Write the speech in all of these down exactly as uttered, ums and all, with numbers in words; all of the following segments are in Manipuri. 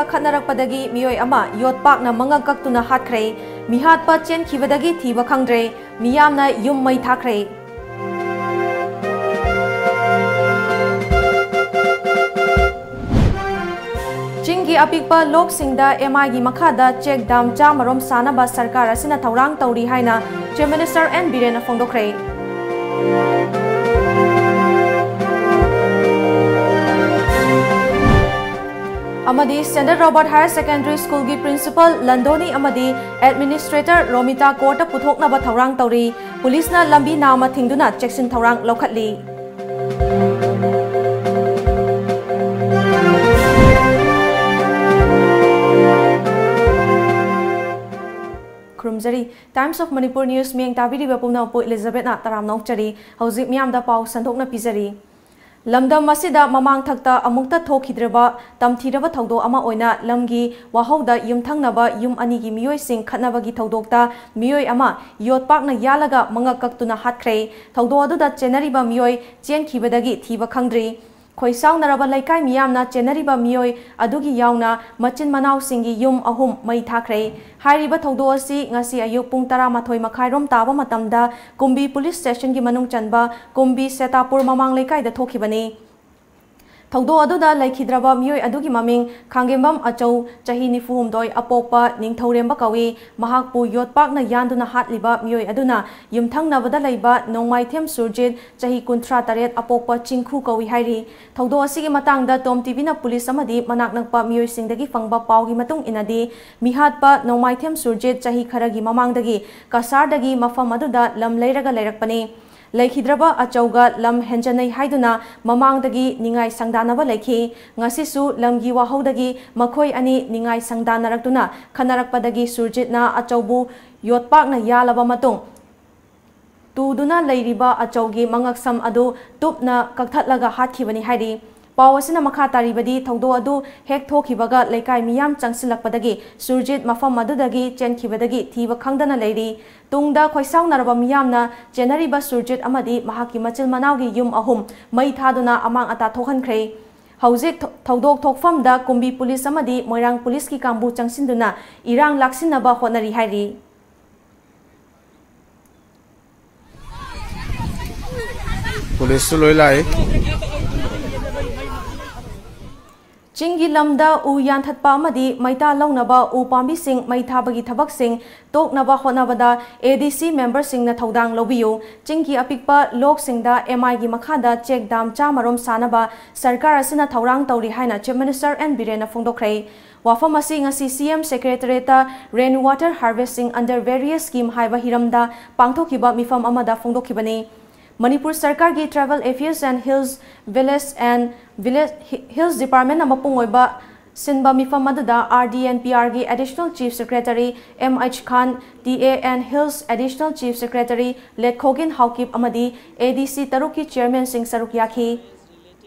ꯈꯠꯅꯔꯛꯄꯗꯒꯤ ꯃꯤꯑꯣꯏ ꯑꯃ ꯌꯣꯠꯄꯥꯛꯅ ꯃꯉꯛ ꯀꯛꯇꯨꯅ ꯍꯥꯠꯈ꯭ꯔꯦ꯫ ꯃꯤꯍꯥꯠꯄ ꯆꯦꯟꯈꯤꯕꯗꯒꯤ ꯊꯤꯕ ꯈꯪꯗ꯭ꯔꯦ꯫ ꯃꯤꯌꯥꯝꯅ ꯌꯨꯝ ꯃꯩ ꯊꯥꯈ꯭ꯔꯦ꯫ ꯆꯤꯡꯒꯤ ꯑꯄꯤꯛꯄ ꯂꯣꯛꯁꯤꯡꯗ ꯑꯦꯝ ꯑꯥꯏꯒꯤ ꯃꯈꯥꯗ ꯆꯦꯛ ꯗꯥꯝ ꯆꯥꯝꯃꯔꯣꯝ ꯁꯥꯅꯕ ꯁꯔꯀꯥꯔ ꯑꯁꯤꯅ ꯊꯧꯔꯥꯡ ꯇꯧꯔꯤ ꯍꯥꯏꯅ Chief Minister N ꯕꯤꯔꯦꯟꯅ ꯐꯣꯡꯗꯣꯛꯈ꯭ꯔꯦ꯫ ꯑꯃꯗꯤ Standard Robert Higher Secondary Schoolꯒꯤ principal ꯂꯟꯗꯣꯅꯤ ꯑꯃꯗꯤ administrator ꯔꯣꯃꯤꯇꯥ courtꯇ ꯄꯨꯊꯣꯛꯅꯕ ꯊꯧꯔꯥꯡ ꯇꯧꯔꯤ꯫ ꯄꯨꯂꯤꯁꯅ ꯂꯝꯕꯤ ꯅꯥꯝꯃ ꯊꯤꯡꯗꯨꯅ ꯆꯦꯛꯁꯤꯟ ꯊꯧꯔꯥꯡ ꯂꯧꯈꯠꯂꯤ꯫ ꯈꯨꯔꯨꯝꯖꯔꯤ꯫ Times of Manipur News ꯃꯤꯠꯌꯦꯡ ꯇꯥꯕꯤꯔꯤꯕ ꯄꯨꯝꯅꯃꯛꯄꯨ ꯏꯂꯤꯖꯥꯕꯦꯠꯅ ꯇꯔꯥꯝꯅ ꯑꯣꯛꯆꯔꯤ꯫ ꯍꯧꯖꯤꯛ ꯃꯤꯌꯥꯝꯗ ꯄꯥꯎ ꯁꯟꯗꯣꯛꯅ ꯄꯤꯖꯔꯤ꯫ ꯂꯝꯗꯝ ꯑꯁꯤꯗ ꯃꯃꯥꯡ ꯊꯛꯇ ꯑꯃꯨꯛꯇ ꯊꯣꯛꯈꯤꯗ꯭ꯔꯤꯕ ꯇꯝꯊꯤꯔꯕ ꯊꯧꯗꯣꯛ ꯑꯃ ꯑꯣꯏꯅ ꯂꯝꯒꯤ ꯋꯥꯍꯧꯗ ꯌꯨꯝꯊꯪꯅꯕ ꯌꯨꯝ ꯑꯅꯤꯒꯤ ꯃꯤꯑꯣꯏꯁꯤꯡ ꯈꯠꯅꯕꯒꯤ ꯊꯧꯗꯣꯛꯇ ꯃꯤꯑꯣꯏ ꯑꯃ ꯌꯣꯠꯄꯥꯛꯅ ꯌꯥꯜꯂꯒ ꯃꯉꯛ ꯀꯛꯇꯨꯅ ꯍꯥꯠꯈ꯭ꯔꯦ꯫ ꯊꯧꯗꯣꯛ ꯑꯗꯨꯗ ꯆꯦꯟꯅꯔꯤꯕ ꯃꯤꯑꯣꯏ ꯆꯦꯟꯈꯤꯕꯗꯒꯤ ꯊꯤꯕ ꯈꯪꯗ꯭ꯔꯤ꯫ ꯈꯣꯏꯁꯥꯎꯅꯔꯕ ꯂꯩꯀꯥꯏ ꯃꯤꯌꯥꯝꯅ ꯆꯦꯟꯅꯔꯤꯕ ꯃꯤꯑꯣꯏ ꯑꯗꯨꯒꯤ ꯌꯥꯎꯅ ꯃꯆꯤꯟ ꯃꯅꯥꯎꯁꯤꯡꯒꯤ ꯌꯨꯝ ꯑꯍꯨꯝ ꯃꯩ ꯊꯥꯈ꯭ꯔꯦ꯫ ꯍꯥꯏꯔꯤꯕ ꯊꯧꯗꯣꯛ ꯑꯁꯤ ꯉꯁꯤ ꯑꯌꯨꯛ ꯄꯨꯡ ꯇꯔꯥꯃꯥꯊꯣꯏ ꯃꯈꯥꯏꯔꯣꯝ ꯇꯥꯕ ꯃꯇꯝꯗ ꯀꯨꯝꯕꯤ police stationꯒꯤ ꯃꯅꯨꯡ ꯆꯟꯕ ꯀꯨꯝꯕꯤ ꯁꯦꯇꯥꯄꯨꯔ ꯃꯃꯥꯡ ꯂꯩꯀꯥꯏꯗ ꯊꯣꯛꯈꯤꯕꯅꯤ꯫ ꯊꯧꯗꯣꯛ ꯑꯗꯨꯗ ꯂꯩꯈꯤꯗ꯭ꯔꯕ ꯃꯤꯑꯣꯏ ꯑꯗꯨꯒꯤ ꯃꯃꯤꯡ ꯈꯥꯡꯒꯦꯝꯕꯝ ꯑꯆꯧ, ꯆꯍꯤ ꯅꯤꯐꯨ ꯍꯨꯝꯗꯣꯏ, ꯑꯄꯣꯛꯄ ꯅꯤꯡꯊꯧꯔꯦꯝꯕ ꯀꯧꯏ꯫ ꯃꯍꯥꯛꯄꯨ ꯌꯣꯠꯄꯥꯛꯅ ꯌꯥꯟꯗꯨꯅ ꯍꯥꯠꯂꯤꯕ ꯃꯤꯑꯣꯏ ꯑꯗꯨꯅ ꯌꯨꯝꯊꯪꯅꯕꯗ ꯂꯩꯕ ꯅꯣꯡꯃꯥꯏꯊꯦꯝ ꯁꯨꯔꯖꯤꯠ, ꯆꯍꯤ ꯀꯨꯟꯊ꯭ꯔꯥ ꯇꯔꯦꯠ, ꯑꯄꯣꯛꯄ ꯆꯤꯡꯈꯨ ꯀꯧꯏ ꯍꯥꯏꯔꯤ꯫ ꯊꯧꯗꯣꯛ ꯑꯁꯤꯒꯤ ꯃꯇꯥꯡꯗ ꯇꯣꯝ ꯇꯤꯚꯤꯅ ꯄꯨꯂꯤꯁ ꯑꯃꯗꯤ ꯃꯅꯥꯛ ꯅꯛꯄ ꯃꯤꯑꯣꯏꯁꯤꯡꯗꯒꯤ ꯐꯪꯕ ꯄꯥꯎꯒꯤ ꯃꯇꯨꯡ ꯏꯟꯅꯗꯤ, ꯃꯤꯍꯥꯠꯄ ꯅꯣꯡꯃꯥꯏꯊꯦꯝ ꯁꯨꯔꯖꯤꯠ ꯆꯍꯤ ꯈꯔꯒꯤ ꯃꯃꯥꯡꯗꯒꯤ ꯀꯁꯥꯔꯗꯒꯤ ꯃꯐꯝ ꯑꯗꯨꯗ ꯂꯝ ꯂꯩꯔꯒ ꯂꯩꯔꯛꯄꯅꯤ꯫ ꯂꯩꯈꯤꯗ꯭ꯔꯕ ꯑꯆꯧꯒ ꯂꯝ ꯍꯦꯟꯖꯟꯅꯩ ꯍꯥꯏꯗꯨꯅ ꯃꯃꯥꯡꯗꯒꯤ ꯅꯤꯡꯉꯥꯏ ꯁꯪꯗꯥꯅꯕ ꯂꯩꯈꯤ꯫ ꯉꯁꯤꯁꯨ ꯂꯝꯒꯤ ꯋꯥꯍꯧꯗꯒꯤ ꯃꯈꯣꯏ ꯑꯅꯤ ꯅꯤꯡꯉꯥꯏ ꯁꯪꯗꯥꯅꯔꯛꯇꯨꯅ ꯈꯠꯅꯔꯛꯄꯗꯒꯤ ꯁꯨꯔꯖꯤꯠꯅ ꯑꯆꯧꯕꯨ ꯌꯣꯠꯄꯥꯛꯅ ꯌꯥꯜꯂꯕ ꯃꯇꯨꯡ, ꯇꯨꯗꯨꯅ ꯂꯩꯔꯤꯕ ꯑꯆꯧꯒꯤ ꯃꯉꯛꯁꯝ ꯑꯗꯨ ꯇꯨꯞꯅ ꯀꯛꯊꯠꯂꯒ ꯍꯥꯠꯈꯤꯕꯅꯤ ꯍꯥꯏꯔꯤ꯫ ꯄꯥꯎ ꯑꯁꯤꯅ ꯃꯈꯥ ꯇꯥꯔꯤꯕꯗꯤ, ꯊꯧꯗꯣꯛ ꯑꯗꯨ ꯍꯦꯛ ꯊꯣꯛꯈꯤꯕꯒ ꯂꯩꯀꯥꯏ ꯃꯤꯌꯥꯝ ꯆꯪꯁꯤꯜꯂꯛꯄꯗꯒꯤ ꯁꯨꯔꯖꯤꯠ ꯃꯐꯝ ꯑꯗꯨꯗꯒꯤ ꯆꯦꯟꯈꯤꯕꯗꯒꯤ ꯊꯤꯕ ꯈꯪꯗꯅ ꯂꯩꯔꯤ꯫ ꯇꯨꯡꯗ ꯈꯣꯏꯁꯥꯎꯅꯔꯕ ꯃꯤꯌꯥꯝꯅ ꯆꯦꯟꯅꯔꯤꯕ ꯁꯨꯔꯖꯤꯠ ꯑꯃꯗꯤ ꯃꯍꯥꯛꯀꯤ ꯃꯆꯤꯟ ꯃꯅꯥꯎꯒꯤ ꯌꯨꯝ ꯑꯍꯨꯝ ꯃꯩ ꯊꯥꯗꯨꯅ ꯑꯃꯥꯡ ꯑꯇꯥ ꯊꯣꯛꯍꯟꯈ꯭ꯔꯦ꯫ ꯍꯧꯖꯤꯛ ꯊꯧ-, ꯊꯧꯗꯣꯛ ꯊꯣꯛꯐꯝꯗ ꯀꯨꯝꯕꯤ ꯄꯨꯂꯤꯁ ꯑꯃꯗꯤ ꯃꯣꯏꯔꯥꯡ ꯄꯨꯂꯤꯁꯀꯤ ꯀꯥꯡꯕꯨ ꯆꯪꯁꯤꯟꯗꯨꯅ ꯏꯔꯥꯡ ꯂꯥꯛꯁꯤꯟꯅꯕ ꯍꯣꯠꯅꯔꯤ ꯍꯥꯏꯔꯤ꯫ ꯄꯨꯂꯤꯁꯁꯨ ꯂꯣꯏ ꯂꯥꯛꯏ꯫ ꯆꯤꯡꯒꯤ ꯂꯝꯗ ꯎ ꯌꯥꯟꯊꯠꯄ ꯑꯃꯗꯤ ꯃꯩꯇꯥ ꯂꯧꯅꯕ ꯎ ꯄꯥꯝꯕꯤꯁꯤꯡ ꯃꯩ ꯊꯥꯕꯒꯤ ꯊꯕꯛꯁꯤꯡ ꯇꯣꯛꯅꯕ ꯍꯣꯠꯅꯕꯗ ADC memberꯁꯤꯡꯅ ꯊꯧꯗꯥꯡ ꯂꯧꯕꯤꯌꯨ꯫ ꯆꯤꯡꯒꯤ ꯑꯄꯤꯛꯄ ꯂꯣꯛꯁꯤꯡꯗ MIꯒꯤ ꯃꯈꯥꯗ check dam ꯆꯥꯝꯃꯔꯣꯝ ꯁꯥꯅꯕ ꯁꯔꯀꯥꯔ ꯑꯁꯤꯅ ꯊꯧꯔꯥꯡ ꯇꯧꯔꯤ ꯍꯥꯏꯅ Chief Minister N ꯕꯤꯔꯦꯟꯅ ꯐꯣꯡꯗꯣꯛꯈ꯭ꯔꯦ꯫ ꯋꯥꯐꯝ ꯑꯁꯤ ꯉꯁꯤ CM Secretariatꯇ Rain Water Harvesting under Various Scheme ꯍꯥꯏꯕ ꯍꯤꯔꯝꯗ ꯄꯥꯡꯊꯣꯛꯈꯤꯕ ꯃꯤꯐꯝ ꯑꯃꯗ ꯐꯣꯡꯗꯣꯛꯈꯤꯕꯅꯤ꯫ ꯃꯅꯤꯄꯨꯔ ꯁꯔꯀꯥꯔꯒꯤ Tribal Affairs and Hills, Village and Village, Hi-, Hills Departmentꯅ ꯃꯄꯨꯡ ꯑꯣꯏꯕ ꯁꯤꯟꯕ ꯃꯤꯐꯝ ꯑꯗꯨꯗ RD&PRꯒꯤ Additional Chief Secretary M H Khan, TA and Hills Additional Chief Secretary ꯂꯦꯠꯈꯣꯒꯤꯟ Haokip ꯑꯃꯗꯤ ADC ꯇꯔꯨꯛꯀꯤ chairmanꯁꯤꯡ ꯁꯔꯨꯛ ꯌꯥꯈꯤ꯫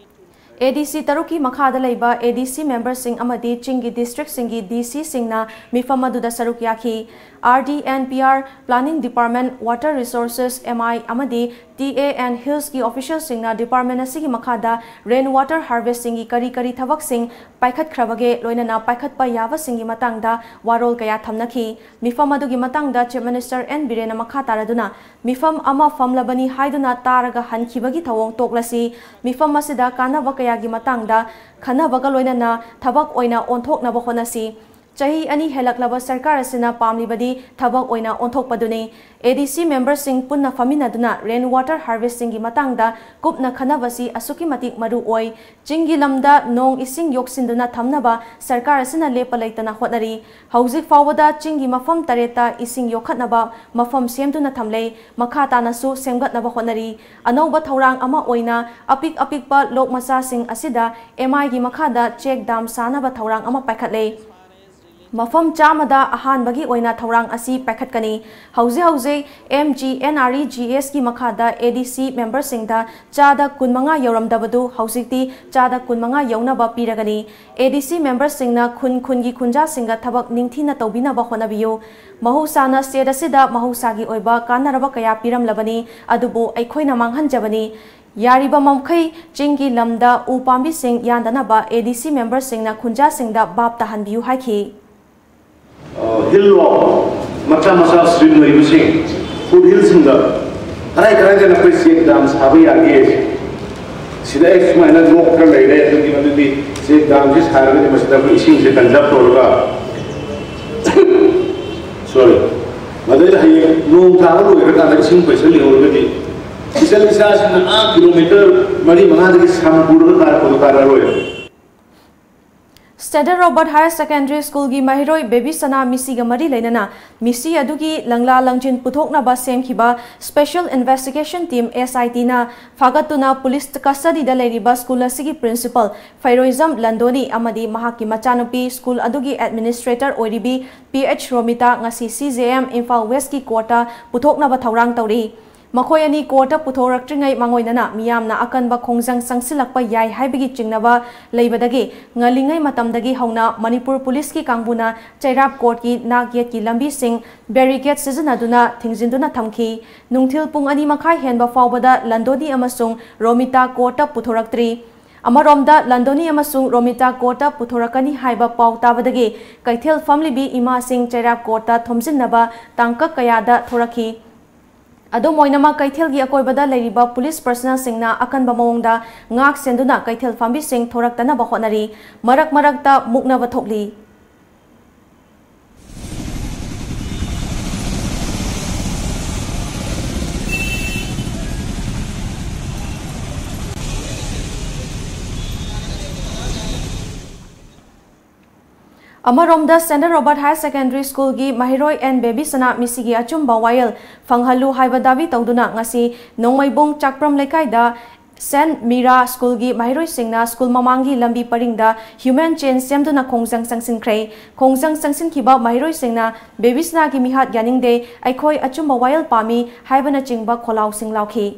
ADC ꯇꯔꯨꯛꯀꯤ ꯃꯈꯥꯗ ꯂꯩꯕ ADC memberꯁꯤꯡ ꯑꯃꯗꯤ ꯆꯤꯡꯒꯤ districtꯁꯤꯡꯒꯤ DCꯁꯤꯡꯅ ꯃꯤꯐꯝ ꯑꯗꯨꯗ ꯁꯔꯨꯛ ꯌꯥꯈꯤ꯫ RD&PR, Planning Department, Water Resources, MI ꯑꯃꯗꯤ TA and Hillsꯀꯤ officialꯁꯤꯡꯅ department ꯑꯁꯤꯒꯤ ꯃꯈꯥꯗ rain water harvestingꯒꯤ ꯀꯔꯤ ꯀꯔꯤ ꯊꯕꯛꯁꯤꯡ ꯄꯥꯏꯈꯠꯈ꯭ꯔꯕꯒꯦ, ꯂꯣꯏꯅꯅ ꯄꯥꯏꯈꯠꯄ ꯌꯥꯕꯁꯤꯡꯒꯤ ꯃꯇꯥꯡꯗ ꯋꯥꯔꯣꯜ ꯀꯌꯥ ꯊꯝꯅꯈꯤ꯫ ꯃꯤꯐꯝ ꯑꯗꯨꯒꯤ ꯃꯇꯥꯡꯗ Chief Minister N ꯕꯤꯔꯦꯟꯅ ꯃꯈꯥ ꯇꯥꯔꯗꯨꯅ, ꯃꯤꯐꯝ ꯑꯃ ꯐꯝꯂꯕꯅꯤ ꯍꯥꯏꯗꯨꯅ ꯇꯥꯔꯒ ꯍꯟꯈꯤꯕꯒꯤ ꯊꯧꯑꯣꯡ ꯇꯣꯛꯂꯁꯤ꯫ ꯃꯤꯐꯝ ꯑꯁꯤꯗ ꯀꯥꯟꯅꯕ ꯀꯌꯥꯒꯤ ꯃꯇꯥꯡꯗ ꯈꯟꯅꯕꯒ ꯂꯣꯏꯅꯅ ꯊꯕꯛ ꯑꯣꯏꯅ ꯑꯣꯟꯊꯣꯛꯅꯕ ꯍꯣꯠꯅꯁꯤ꯫ ꯆꯍꯤ ꯑꯅꯤ ꯍꯦꯜꯂꯛꯂꯕ ꯁꯔꯀꯥꯔ ꯑꯁꯤꯅ ꯄꯥꯝꯂꯤꯕꯗꯤ ꯊꯕꯛ ꯑꯣꯏꯅ ꯑꯣꯟꯊꯣꯛꯄꯗꯨꯅꯤ꯫ ADC memberꯁꯤꯡ ꯄꯨꯟꯅ ꯐꯝꯃꯤꯟꯅꯗꯨꯅ rain water harvestingꯒꯤ ꯃꯇꯥꯡꯗ ꯀꯨꯞꯅ ꯈꯟꯅꯕꯁꯤ ꯑꯁꯨꯛꯀꯤ ꯃꯇꯤꯛ ꯃꯔꯨ ꯑꯣꯏ꯫ ꯆꯤꯡꯒꯤ ꯂꯝꯗ ꯅꯣꯡ ꯏꯁꯤꯡ ꯌꯣꯛꯁꯤꯟꯗꯨꯅ ꯊꯝꯅꯕ ꯁꯔꯀꯥꯔ ꯑꯁꯤꯅ ꯂꯦꯞꯄ ꯂꯩꯇꯅ ꯍꯣꯠꯅꯔꯤ꯫ ꯍꯧꯖꯤꯛ ꯐꯥꯎꯕꯗ ꯆꯤꯡꯒꯤ ꯃꯐꯝ ꯇꯔꯦꯠꯇ ꯏꯁꯤꯡ ꯌꯣꯛꯈꯠꯅꯕ ꯃꯐꯝ ꯁꯦꯝꯗꯨꯅ ꯊꯝꯂꯦ꯫ ꯃꯈꯥ ꯇꯥꯅꯁꯨ ꯁꯦꯝꯒꯠꯅꯕ ꯍꯣꯠꯅꯔꯤ꯫ ꯑꯅꯧꯕ ꯊꯧꯔꯥꯡ ꯑꯃ ꯑꯣꯏꯅ ꯑꯄꯤꯛ ꯑꯄꯤꯛꯄ ꯂꯣꯛ ꯃꯆꯥꯁꯤꯡ ꯑꯁꯤꯗ MIꯒꯤ ꯃꯈꯥꯗ check dam ꯁꯥꯅꯕ ꯊꯧꯔꯥꯡ ꯑꯃ ꯄꯥꯏꯈꯠꯂꯦ꯫ ꯃꯐꯝ ꯆꯥꯝꯃꯗ ꯑꯍꯥꯟꯕꯒꯤ ꯑꯣꯏꯅ ꯊꯧꯔꯥꯡ ꯑꯁꯤ ꯄꯥꯏꯈꯠꯀꯅꯤ꯫ ꯍꯧꯖꯤꯛ ꯍꯧꯖꯤꯛ MGNREGSꯀꯤ ꯃꯈꯥꯗ ADC memberꯁꯤꯡꯗ ꯆꯥꯗ ꯀꯨꯟꯃꯉꯥ ꯌꯧꯔꯝꯗꯕꯗꯨ ꯍꯧꯖꯤꯛꯇꯤ ꯆꯥꯗ ꯀꯨꯟꯃꯉꯥ ꯌꯧꯅꯕ ꯄꯤꯔꯒꯅꯤ꯫ ADC memberꯁꯤꯡꯅ ꯈꯨꯟ ꯈꯨꯟꯒꯤ ꯈꯨꯟꯖꯥꯁꯤꯡꯒ ꯊꯕꯛ ꯅꯤꯡꯊꯤꯅ ꯇꯧꯕꯤꯅꯕ ꯍꯣꯠꯅꯕꯤꯌꯨ꯫ ꯃꯍꯧꯁꯥꯅ state ꯑꯁꯤꯗ ꯃꯍꯧꯁꯥꯒꯤ ꯑꯣꯏꯕ ꯀꯥꯟꯅꯔꯕ ꯀꯌꯥ ꯄꯤꯔꯝꯂꯕꯅꯤ, ꯑꯗꯨꯕꯨ ꯑꯩꯈꯣꯏꯅ ꯃꯥꯡꯍꯟꯖꯕꯅꯤ꯫ ꯌꯥꯔꯤꯕ ꯃꯈꯩ ꯆꯤꯡꯒꯤ ꯂꯝꯗ ꯎ ꯄꯥꯝꯕꯤꯁꯤꯡ ꯌꯥꯟꯗꯅꯕ A D C memberꯁꯤꯡꯅ ꯈꯨꯟꯖꯥꯁꯤꯡꯗ ꯚꯥꯞ ꯇꯥꯍꯟꯕꯤꯌꯨ ꯍꯥꯏꯈꯤ꯫ ꯍꯤꯜ ꯋꯥꯛ ꯃꯆꯥ ꯃꯆꯥ ꯁ꯭ꯇ꯭ꯔꯤꯝ ꯂꯩꯕꯁꯤꯡ, ꯐꯨꯠ ꯍꯤꯜꯁꯤꯡꯗ ꯀꯔꯥꯏ ꯀꯔꯥꯏꯗꯅ ꯑꯩꯈꯣꯏ ꯆꯦꯛ ꯗꯥꯝ ꯁꯥꯕ ꯌꯥꯒꯦ? ꯁꯤꯗ ꯑꯩ ꯁꯨꯃꯥꯏꯅ ꯂꯣꯛ ꯈꯔ ꯂꯩꯔꯦ, ꯑꯗꯨꯒꯤ ꯃꯗꯨꯗꯤ ꯆꯦꯛ ꯗꯥꯝꯁꯤ ꯁꯥꯔꯒꯗꯤ ꯃꯁꯤꯗ ꯑꯩꯈꯣꯏ ꯏꯁꯤꯡꯁꯦ ꯀꯟꯖꯥꯔꯕ ꯇꯧꯔꯒ, ꯁꯣꯔꯤ, ꯃꯗꯩꯗ ꯍꯌꯦꯡ ꯅꯣꯡ ꯇꯥꯕ ꯂꯣꯏꯈ꯭ꯔꯀꯥꯟꯗ ꯏꯁꯤꯡ ꯄꯩꯁꯜ ꯂꯩꯍꯧꯔꯒꯗꯤ ꯏꯆꯜ ꯏꯆꯥꯁꯤꯡꯅ ꯑꯥ ꯀꯤꯂꯣꯃꯤꯇꯔ ꯃꯔꯤ ꯃꯉꯥꯗꯒꯤ ꯁꯝ ꯄꯨꯔꯒ ꯀꯥꯔꯛꯄꯗꯣ ꯀꯥꯟꯅꯔꯣꯏ꯫ Standard Robert Higher Secondary Schoolꯒꯤ ꯃꯍꯩꯔꯣꯏ ꯕꯦꯕꯤ ꯁꯅꯥ ꯃꯤꯁꯤꯒ ꯃꯔꯤ ꯂꯩꯅꯅ ꯃꯤꯁꯤ ꯑꯗꯨꯒꯤ ꯂꯪꯂꯥ ꯂꯪꯖꯤꯟ ꯄꯨꯊꯣꯛꯅꯕ ꯁꯦꯝꯈꯤꯕ Special Investigation Team, S I Tꯅ ꯐꯥꯒꯠꯇꯨꯅ ꯄꯨꯂꯤꯁ ꯀꯁꯇꯗꯤꯗ ꯂꯩꯔꯤꯕ ꯁ꯭ꯀꯨꯜ ꯑꯁꯤꯒꯤ ꯄ꯭ꯔꯤꯟꯁꯤꯄꯜ ꯐꯩꯔꯣꯏꯖꯝ ꯂꯟꯗꯣꯅꯤ ꯑꯃꯗꯤ ꯃꯍꯥꯛꯀꯤ ꯃꯆꯥꯅꯨꯄꯤ ꯁ꯭ꯀꯨꯜ ꯑꯗꯨꯒꯤ ꯑꯦꯗꯃꯤꯅꯤꯁꯇ꯭ꯔꯦꯇꯔ ꯑꯣꯏꯔꯤꯕꯤ P H ꯔꯣꯃꯤꯇꯥ ꯉꯁꯤ C J M ꯏꯝꯐꯥꯜ ꯋꯦꯁꯀꯤ ꯀꯣꯔꯠꯇ ꯄꯨꯊꯣꯛꯅꯕ ꯊꯧꯔꯥꯡ ꯇꯧꯔꯤ꯫ ꯃꯈꯣꯏ ꯑꯅꯤ ꯀꯣꯔꯠꯇ ꯄꯨꯊꯣꯔꯛꯇ꯭ꯔꯤꯉꯩ ꯃꯥꯡꯑꯣꯏꯅꯅ ꯃꯤꯌꯥꯝꯅ ꯑꯀꯟꯕ ꯈꯣꯡꯖꯪ ꯆꯪꯁꯤꯜꯂꯛꯄ ꯌꯥꯏ ꯍꯥꯏꯕꯒꯤ ꯆꯤꯡꯅꯕ ꯂꯩꯕꯗꯒꯤ ꯉꯜꯂꯤꯉꯩ ꯃꯇꯝꯗꯒꯤ ꯍꯧꯅ ꯃꯅꯤꯄꯨꯔ ꯄꯨꯂꯤꯁꯀꯤ ꯀꯥꯡꯕꯨꯅ ꯆꯩꯔꯥꯞ ꯀꯣꯔꯠꯀꯤ ꯅꯥꯛ ꯌꯦꯠꯀꯤ ꯂꯝꯕꯤꯁꯤꯡ ꯕꯦꯔꯤꯀꯦꯗ ꯁꯤꯖꯤꯟꯅꯗꯨꯅ ꯊꯤꯡꯖꯤꯟꯗꯨꯅ ꯊꯝꯈꯤ꯫ ꯅꯨꯡꯊꯤꯜ ꯄꯨꯡ ꯑꯅꯤ ꯃꯈꯥꯏ ꯍꯦꯟꯕ ꯐꯥꯎꯕꯗ ꯂꯟꯗꯣꯅꯤ ꯑꯃꯁꯨꯡ ꯔꯣꯃꯤꯇꯥ ꯀꯣꯔꯠꯇ ꯄꯨꯊꯣꯔꯛꯇ꯭ꯔꯤ꯫ ꯑꯃꯔꯣꯝꯗ ꯂꯟꯗꯣꯅꯤ ꯑꯃꯁꯨꯡ ꯔꯣꯃꯤꯇꯥ ꯀꯣꯔꯠꯇ ꯄꯨꯊꯣꯔꯛꯀꯅꯤ ꯍꯥꯏꯕ ꯄꯥꯎ ꯇꯥꯕꯗꯒꯤ ꯀꯩꯊꯦꯜ ꯐꯝꯂꯤꯕꯤ ꯏꯃꯥꯁꯤꯡ ꯆꯩꯔꯥꯞ ꯀꯣꯔꯠꯇ ꯊꯣꯝꯖꯤꯟꯅꯕ ꯇꯥꯡꯀꯛ ꯀꯌꯥꯗ ꯊꯣꯔꯛꯈꯤ꯫ ꯑꯗꯨꯝ ꯑꯣꯏꯅꯃꯛ, ꯀꯩꯊꯦꯜꯒꯤ ꯑꯀꯣꯏꯕꯗ ꯂꯩꯔꯤꯕ ꯄꯨꯂꯤꯁ ꯄꯔꯁꯅꯦꯜꯁꯤꯡꯅ ꯑꯀꯟꯕ ꯃꯑꯣꯡꯗ ꯉꯥꯛ ꯁꯦꯟꯗꯨꯅ ꯀꯩꯊꯦꯜ ꯐꯝꯕꯤꯁꯤꯡ ꯊꯣꯔꯛꯇꯅꯕ ꯍꯣꯠꯅꯔꯤ꯫ ꯃꯔꯛ ꯃꯔꯛꯇ ꯃꯨꯛꯅꯕ ꯊꯣꯛꯂꯤ꯫ ꯑꯃꯔꯣꯝꯗ, Standard Robert Higher Secondary Schoolꯒꯤ ꯃꯍꯩꯔꯣꯏ ꯑꯦꯟ ꯕꯦꯕꯤꯁꯅꯥ ꯃꯤꯁꯤꯒꯤ ꯑꯆꯨꯝꯕ ꯋꯥꯌꯦꯜ ꯐꯪꯍꯜꯂꯨ ꯍꯥꯏꯕ ꯗꯥꯕꯤ ꯇꯧꯗꯨꯅ ꯉꯁꯤ ꯅꯣꯡꯃꯩꯕꯨꯡ ꯆꯥꯛꯄ꯭ꯔꯝ ꯂꯩꯀꯥꯏꯗ ꯁꯦꯟꯠ ꯃꯤꯔꯥ ꯁ꯭ꯀꯨꯜꯒꯤ ꯃꯍꯩꯔꯣꯏꯁꯤꯡꯅ ꯁ꯭ꯀꯨꯜ ꯃꯃꯥꯡꯒꯤ ꯂꯝꯕꯤ ꯄꯔꯤꯡꯗ ꯍ꯭ꯌꯨꯃꯦꯟ ꯆꯦꯟ ꯁꯦꯝꯗꯨꯅ ꯈꯣꯡꯖꯪ ꯆꯪꯁꯤꯟꯈ꯭ꯔꯦ꯫ ꯈꯣꯡꯖꯪ ꯆꯪꯁꯤꯟꯈꯤꯕ ꯃꯍꯩꯔꯣꯏꯁꯤꯡꯅ ꯕꯦꯕꯤꯁꯅꯥꯒꯤ ꯃꯤꯍꯥꯠ ꯌꯥꯅꯤꯡꯗꯦ, ꯑꯩꯈꯣꯏ ꯑꯆꯨꯝꯕ ꯋꯥꯌꯦꯜ ꯄꯥꯝꯃꯤ ꯍꯥꯏꯕꯅꯆꯤꯡꯕ ꯈꯣꯜꯂꯥꯎꯁꯤꯡ ꯂꯥꯎꯈꯤ꯫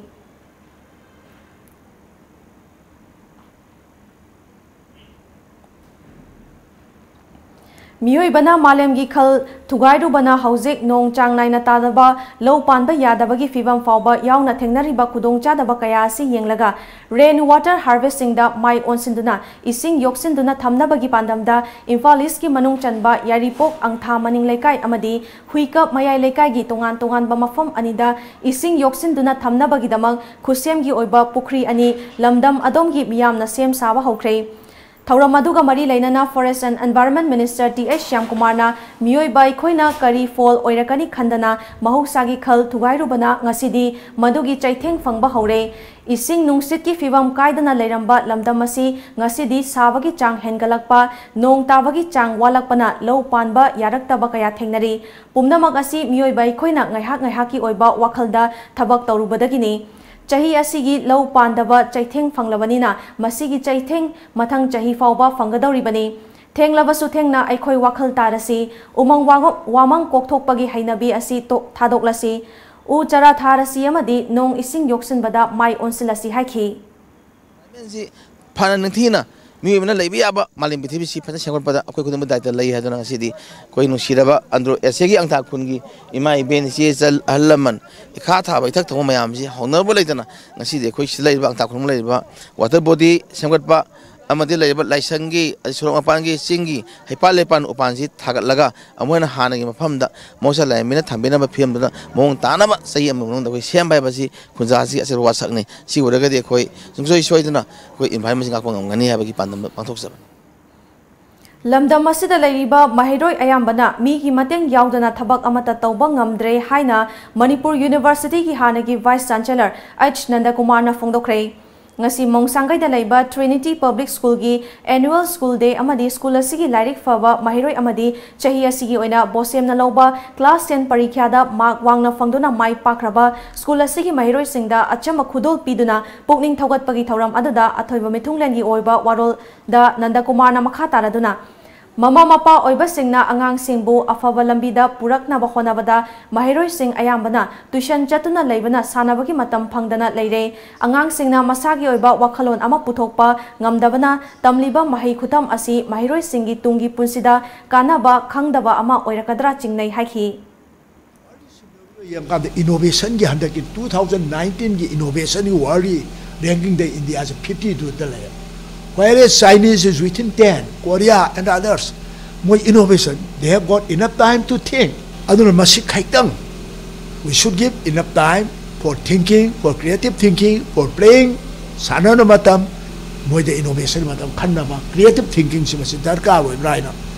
ꯃꯤꯑꯣꯏꯕꯅ ꯃꯥꯂꯦꯝꯒꯤ ꯈꯜ ꯊꯨꯒꯥꯏꯔꯨꯕꯅ ꯍꯧꯖꯤꯛ ꯅꯣꯡ ꯆꯥꯡ ꯅꯥꯏꯅ ꯇꯥꯗꯕ, ꯂꯧ ꯄꯥꯟꯕ ꯌꯥꯗꯕꯒꯤ ꯐꯤꯕꯝ ꯐꯥꯎꯕ ꯌꯥꯎꯅ ꯊꯦꯡꯅꯔꯤꯕ ꯈꯨꯗꯣꯡꯆꯥꯗꯕ ꯀꯌꯥ ꯑꯁꯤ ꯌꯦꯡꯂꯒ, ꯔꯦꯟ ꯋꯥꯇꯔ ꯍꯥꯔꯚꯦꯁꯤꯡꯗ ꯃꯥꯏ ꯑꯣꯟꯁꯤꯟꯗꯨꯅ ꯏꯁꯤꯡ ꯌꯣꯛꯁꯤꯟꯗꯨꯅ ꯊꯝꯅꯕꯒꯤ ꯄꯥꯟꯗꯝꯗ ꯏꯝꯐꯥꯜ ꯏꯁꯀꯤ ꯃꯅꯨꯡ ꯆꯟꯕ ꯌꯥꯏꯔꯤꯄꯣꯛ ꯑꯪꯊꯥ ꯃꯅꯤꯡ ꯂꯩꯀꯥꯏ ꯑꯃꯗꯤ ꯍꯨꯏꯀꯞ ꯃꯌꯥꯏ ꯂꯩꯀꯥꯏꯒꯤ ꯇꯣꯉꯥꯟ ꯇꯣꯉꯥꯟꯕ ꯃꯐꯝ ꯑꯅꯤꯗ ꯏꯁꯤꯡ ꯌꯣꯛꯁꯤꯟꯗꯨꯅ ꯊꯝꯅꯕꯒꯤꯗꯃꯛ ꯈꯨꯠꯁꯦꯝꯒꯤ ꯑꯣꯏꯕ ꯄꯨꯈ꯭ꯔꯤ ꯑꯅꯤ ꯂꯝꯗꯝ ꯑꯗꯣꯝꯒꯤ ꯃꯤꯌꯥꯝꯅ ꯁꯦꯝ ꯁꯥꯕ ꯍꯧꯈ꯭ꯔꯦ꯫ ꯊꯧꯔꯝ ꯑꯗꯨꯒ ꯃꯔꯤ ꯂꯩꯅꯅ Forest and Environment Minister T H ꯁ꯭ꯌꯥꯝꯀꯨꯃꯥꯔꯅ ꯃꯤꯑꯣꯏꯕ ꯑꯩꯈꯣꯏꯅ ꯀꯔꯤ ꯐꯣꯜ ꯑꯣꯏꯔꯛꯀꯅꯤ ꯈꯟꯗꯅ ꯃꯍꯧꯁꯥꯒꯤ ꯈꯜ ꯊꯨꯒꯥꯏꯔꯨꯕꯅ ꯉꯁꯤꯗꯤ ꯃꯗꯨꯒꯤ ꯆꯩꯊꯦꯡ ꯐꯪꯕ ꯍꯧꯔꯦ꯫ ꯏꯁꯤꯡ ꯅꯨꯡꯁꯤꯠꯀꯤ ꯐꯤꯕꯝ ꯀꯥꯏꯗꯅ ꯂꯩꯔꯝꯕ ꯂꯝꯗꯝ ꯑꯁꯤ ꯉꯁꯤꯗꯤ ꯁꯥꯕꯒꯤ ꯆꯥꯡ ꯍꯦꯟꯒꯠꯂꯛꯄ, ꯅꯣꯡ ꯇꯥꯕꯒꯤ ꯆꯥꯡ ꯋꯥꯠꯂꯛꯄꯅ ꯂꯧ ꯄꯥꯟꯕ ꯌꯥꯔꯛꯇꯕ ꯀꯌꯥ ꯊꯦꯡꯅꯔꯤ꯫ ꯄꯨꯝꯅꯃꯛ ꯑꯁꯤ ꯃꯤꯑꯣꯏꯕ ꯑꯩꯈꯣꯏꯅ ꯉꯥꯏꯍꯥꯛ ꯉꯥꯏꯍꯥꯛꯀꯤ ꯑꯣꯏꯕ ꯋꯥꯈꯜꯗ ꯊꯕꯛ ꯇꯧꯔꯨꯕꯗꯒꯤꯅꯤ꯫ ꯆꯍꯤ ꯑꯁꯤꯒꯤ ꯂꯧ ꯄꯥꯟꯗꯕ ꯆꯩꯊꯦꯡ ꯐꯪꯂꯕꯅꯤꯅ ꯃꯁꯤꯒꯤ ꯆꯩꯊꯦꯡ ꯃꯊꯪ ꯆꯍꯤ ꯐꯥꯎꯕ ꯐꯪꯒꯗꯧꯔꯤꯕꯅꯤ꯫ ꯊꯦꯡꯂꯕꯁꯨ ꯊꯦꯡꯅ ꯑꯩꯈꯣꯏ ꯋꯥꯈꯜ ꯇꯥꯔꯁꯤ, ꯎꯃꯪ ꯋꯥꯉ-, ꯋꯥꯃꯪ ꯀꯣꯛꯊꯣꯛꯄꯒꯤ ꯍꯩꯅꯕꯤ ꯑꯁꯤ ꯇꯣꯛ-, ꯊꯥꯗꯣꯛꯂꯁꯤ, ꯎ ꯆꯥꯔꯥ ꯊꯥꯔꯁꯤ ꯑꯃꯗꯤ ꯅꯣꯡ ꯏꯁꯤꯡ ꯌꯣꯛꯁꯤꯟꯕꯗ ꯃꯥꯏ ꯑꯣꯟꯁꯤꯜꯂꯁꯤ ꯍꯥꯏꯈꯤ꯫ Environment ꯁꯤ ꯐꯅ ꯅꯤꯡꯊꯤꯅ ꯃꯤꯑꯣꯏꯕꯅ ꯂꯩꯕ ꯌꯥꯕ ꯃꯥꯂꯦꯝ ꯄ꯭ꯔꯤꯊꯤꯕꯤꯁꯤ ꯐꯖꯅ ꯁꯦꯝꯒꯠꯄꯗ ꯑꯩꯈꯣꯏ ꯈꯨꯗꯤꯡꯃꯛ ꯗꯥꯏꯇ ꯂꯩ ꯍꯥꯏꯗꯨꯅ ꯉꯁꯤꯗꯤ ꯑꯩꯈꯣꯏ ꯅꯨꯡꯁꯤꯔꯕ ꯑꯟꯗ꯭ꯔꯣ ꯑꯦꯁꯤꯌꯥꯒꯤ ꯑꯪꯊꯥ ꯈꯨꯟꯒꯤ ꯏꯃꯥ ꯏꯕꯦꯟ, ꯏꯆꯦ ꯏꯆꯜ, ꯑꯍꯜ ꯂꯃꯟ, ꯏꯈꯥ ꯊꯥꯕ ꯏꯊꯛ ꯊꯣꯡꯕ ꯃꯌꯥꯝꯁꯤ ꯍꯧꯅꯕ ꯂꯩꯇꯅ ꯉꯁꯤꯗꯤ ꯑꯩꯈꯣꯏ ꯁꯤꯗ ꯂꯩꯔꯤꯕ ꯑꯪꯊꯥ ꯈꯨꯟ ꯂꯩꯔꯤꯕ ꯋꯥꯇꯔ ꯕꯣꯗꯤ ꯁꯦꯝꯒꯠꯄ ꯑꯃꯗꯤ ꯂꯩꯔꯤꯕ ꯂꯥꯏꯁꯪꯒꯤ, ꯑꯗꯩ ꯁꯣꯔꯣꯛ ꯃꯄꯥꯟꯒꯤ ꯆꯤꯡꯒꯤ ꯍꯩꯄꯥꯜ ꯂꯩꯄꯥꯜ ꯎꯄꯥꯟꯁꯤ ꯊꯥꯒꯠꯂꯒ ꯑꯃꯨꯛ ꯍꯟꯅ ꯍꯥꯟꯅꯒꯤ ꯃꯐꯝꯗ ꯃꯍꯧꯁꯥ ꯂꯥꯏꯔꯦꯝꯕꯤꯅ ꯊꯝꯕꯤꯅꯕ ꯐꯤꯕꯝꯗꯨꯗ ꯃꯑꯣꯡ ꯇꯥꯅꯕ ꯆꯍꯤ ꯑꯃꯒꯤ ꯃꯅꯨꯡꯗ ꯑꯩꯈꯣꯏ ꯁꯦꯝꯕ ꯍꯥꯏꯕꯁꯤ ꯈꯨꯟꯖꯥꯁꯤꯒꯤ ꯑꯆꯧꯕ ꯋꯥꯁꯛꯅꯤ꯫ ꯁꯤ ꯑꯣꯏꯔꯒꯗꯤ ꯑꯩꯈꯣꯏ ꯁꯨꯡꯁꯣꯏ ꯁꯣꯏꯗꯅ ꯑꯩꯈꯣꯏ environment ꯁꯤ ꯉꯥꯛꯄ ꯉꯝꯒꯅꯤ ꯍꯥꯏꯕꯒꯤ ꯄꯥꯟꯗꯝꯗ ꯄꯥꯡꯊꯣꯛꯆꯕꯅꯤ꯫ ꯂꯝꯗꯝ ꯑꯁꯤꯗ ꯂꯩꯔꯤꯕ ꯃꯍꯩꯔꯣꯏ ꯑꯌꯥꯝꯕꯅ ꯃꯤꯒꯤ ꯃꯇꯦꯡ ꯌꯥꯎꯗꯅ ꯊꯕꯛ ꯑꯃꯠꯇ ꯇꯧꯕ ꯉꯝꯗ꯭ꯔꯦ ꯍꯥꯏꯅ ꯃꯅꯤꯄꯨꯔ ꯌꯨꯅꯤꯚꯔꯁꯤꯇꯤꯒꯤ ꯍꯥꯟꯅꯒꯤ ꯚꯥꯏꯁ ꯆꯥꯟꯁꯦꯂꯔ ꯑꯩꯆ ꯅꯟꯗꯀꯨꯃꯥꯔꯅ ꯐꯣꯡꯗꯣꯛꯈ꯭ꯔꯦ꯫ ꯉꯁꯤ ꯃꯣꯡꯁꯥꯡꯒꯩꯗ ꯂꯩꯕ ꯇ꯭ꯔꯤꯅꯤꯇꯤ ꯄꯕ꯭ꯂꯤꯛ ꯁ꯭ꯀꯨꯜꯒꯤ ꯑꯦꯅꯨꯑꯦꯜ ꯁ꯭ꯀꯨꯜ ꯗꯦ ꯑꯃꯗꯤ ꯁ꯭ꯀꯨꯜ ꯑꯁꯤꯒꯤ ꯂꯥꯏꯔꯤꯛ ꯐꯕ ꯃꯍꯩꯔꯣꯏ ꯑꯃꯗꯤ ꯆꯍꯤ ꯑꯁꯤꯒꯤ ꯑꯣꯏꯅ ꯕꯣꯁꯦꯝꯅ ꯂꯧꯕ ꯀ꯭ꯂꯥꯁ ꯇꯦꯟ ꯄꯔꯤꯈ꯭ꯌꯥꯗ ꯃꯥꯔꯛ ꯋꯥꯡꯅ ꯐꯪꯗꯨꯅ ꯃꯥꯏ ꯄꯥꯛꯈ꯭ꯔꯕ ꯁ꯭ꯀꯨꯜ ꯑꯁꯤꯒꯤ ꯃꯍꯩꯔꯣꯏꯁꯤꯡꯗ ꯑꯆꯝꯕ ꯈꯨꯗꯣꯜ ꯄꯤꯗꯨꯅ ꯄꯨꯛꯅꯤꯡ ꯊꯧꯒꯠꯄꯒꯤ ꯊꯧꯔꯝ ꯑꯗꯨꯗ ꯑꯊꯣꯏꯕ ꯃꯤꯊꯨꯡꯂꯦꯟꯒꯤ ꯑꯣꯏꯕ ꯋꯥꯔꯣꯜ ꯗ ꯅꯟꯗꯀꯨꯃꯥꯔꯅ ꯃꯈꯥ ꯇꯥꯔꯗꯨꯅ, ꯃꯃꯥ ꯃꯄꯥ ꯑꯣꯏꯕꯁꯤꯡꯅ ꯑꯉꯥꯡꯁꯤꯡꯕꯨ ꯑꯐꯕ ꯂꯝꯕꯤꯗ ꯄꯨꯔꯛꯅꯕ ꯍꯣꯠꯅꯕꯗ ꯃꯍꯩꯔꯣꯏꯁꯤꯡ ꯑꯌꯥꯝꯕꯅ ꯇ꯭ꯌꯨꯁꯟ ꯆꯠꯇꯨꯅ ꯂꯩꯕꯅ ꯁꯥꯟꯅꯕꯒꯤ ꯃꯇꯝ ꯐꯪꯗꯅ ꯂꯩꯔꯦ꯫ ꯑꯉꯥꯡꯁꯤꯡꯅ ꯃꯁꯥꯒꯤ ꯑꯣꯏꯕ ꯋꯥꯈꯜꯂꯣꯟ ꯑꯃ ꯄꯨꯊꯣꯛꯄ ꯉꯝꯗꯕꯅ ꯇꯝꯂꯤꯕ ꯃꯍꯩ ꯈꯨꯇꯝ ꯑꯁꯤ ꯃꯍꯩꯔꯣꯏꯁꯤꯡꯒꯤ ꯇꯨꯡꯒꯤ ꯄꯨꯟꯁꯤꯗ ꯀꯥꯟꯅꯕ ꯈꯪꯗꯕ ꯑꯃ ꯑꯣꯏꯔꯛꯀꯗ꯭ꯔꯥ ꯆꯤꯡꯅꯩ ꯍꯥꯏꯈꯤ꯫ ꯌꯦꯡꯀꯥꯟꯗ innovation ꯒꯤ ꯍꯟꯗꯛꯀꯤ two thousand nineteen ꯒꯤ innovation ꯒꯤ world ranking ꯗ ꯏꯟꯗꯤꯌꯥꯁꯦ fifty two ꯗ ꯂꯩꯔꯦ꯫ Whereas Chinese is within ten, Korea and others, ꯃꯣꯏ innovation, they have got enough time to think. ꯑꯗꯨꯅ ꯃꯁꯤ ꯈꯤꯇꯪ, we should give enough time for thinking, for creative thinking, for playing, ꯁꯥꯟꯅꯅ ꯃꯇꯝ, ꯃꯣꯏꯗ innovation ꯃꯇꯝ ꯈꯟꯅꯕ creative thinking ꯁꯤ ꯃꯁꯤ ꯗꯔꯀꯥꯔ ꯑꯣꯏꯕ꯭ꯔꯥ ꯍꯥꯏꯅ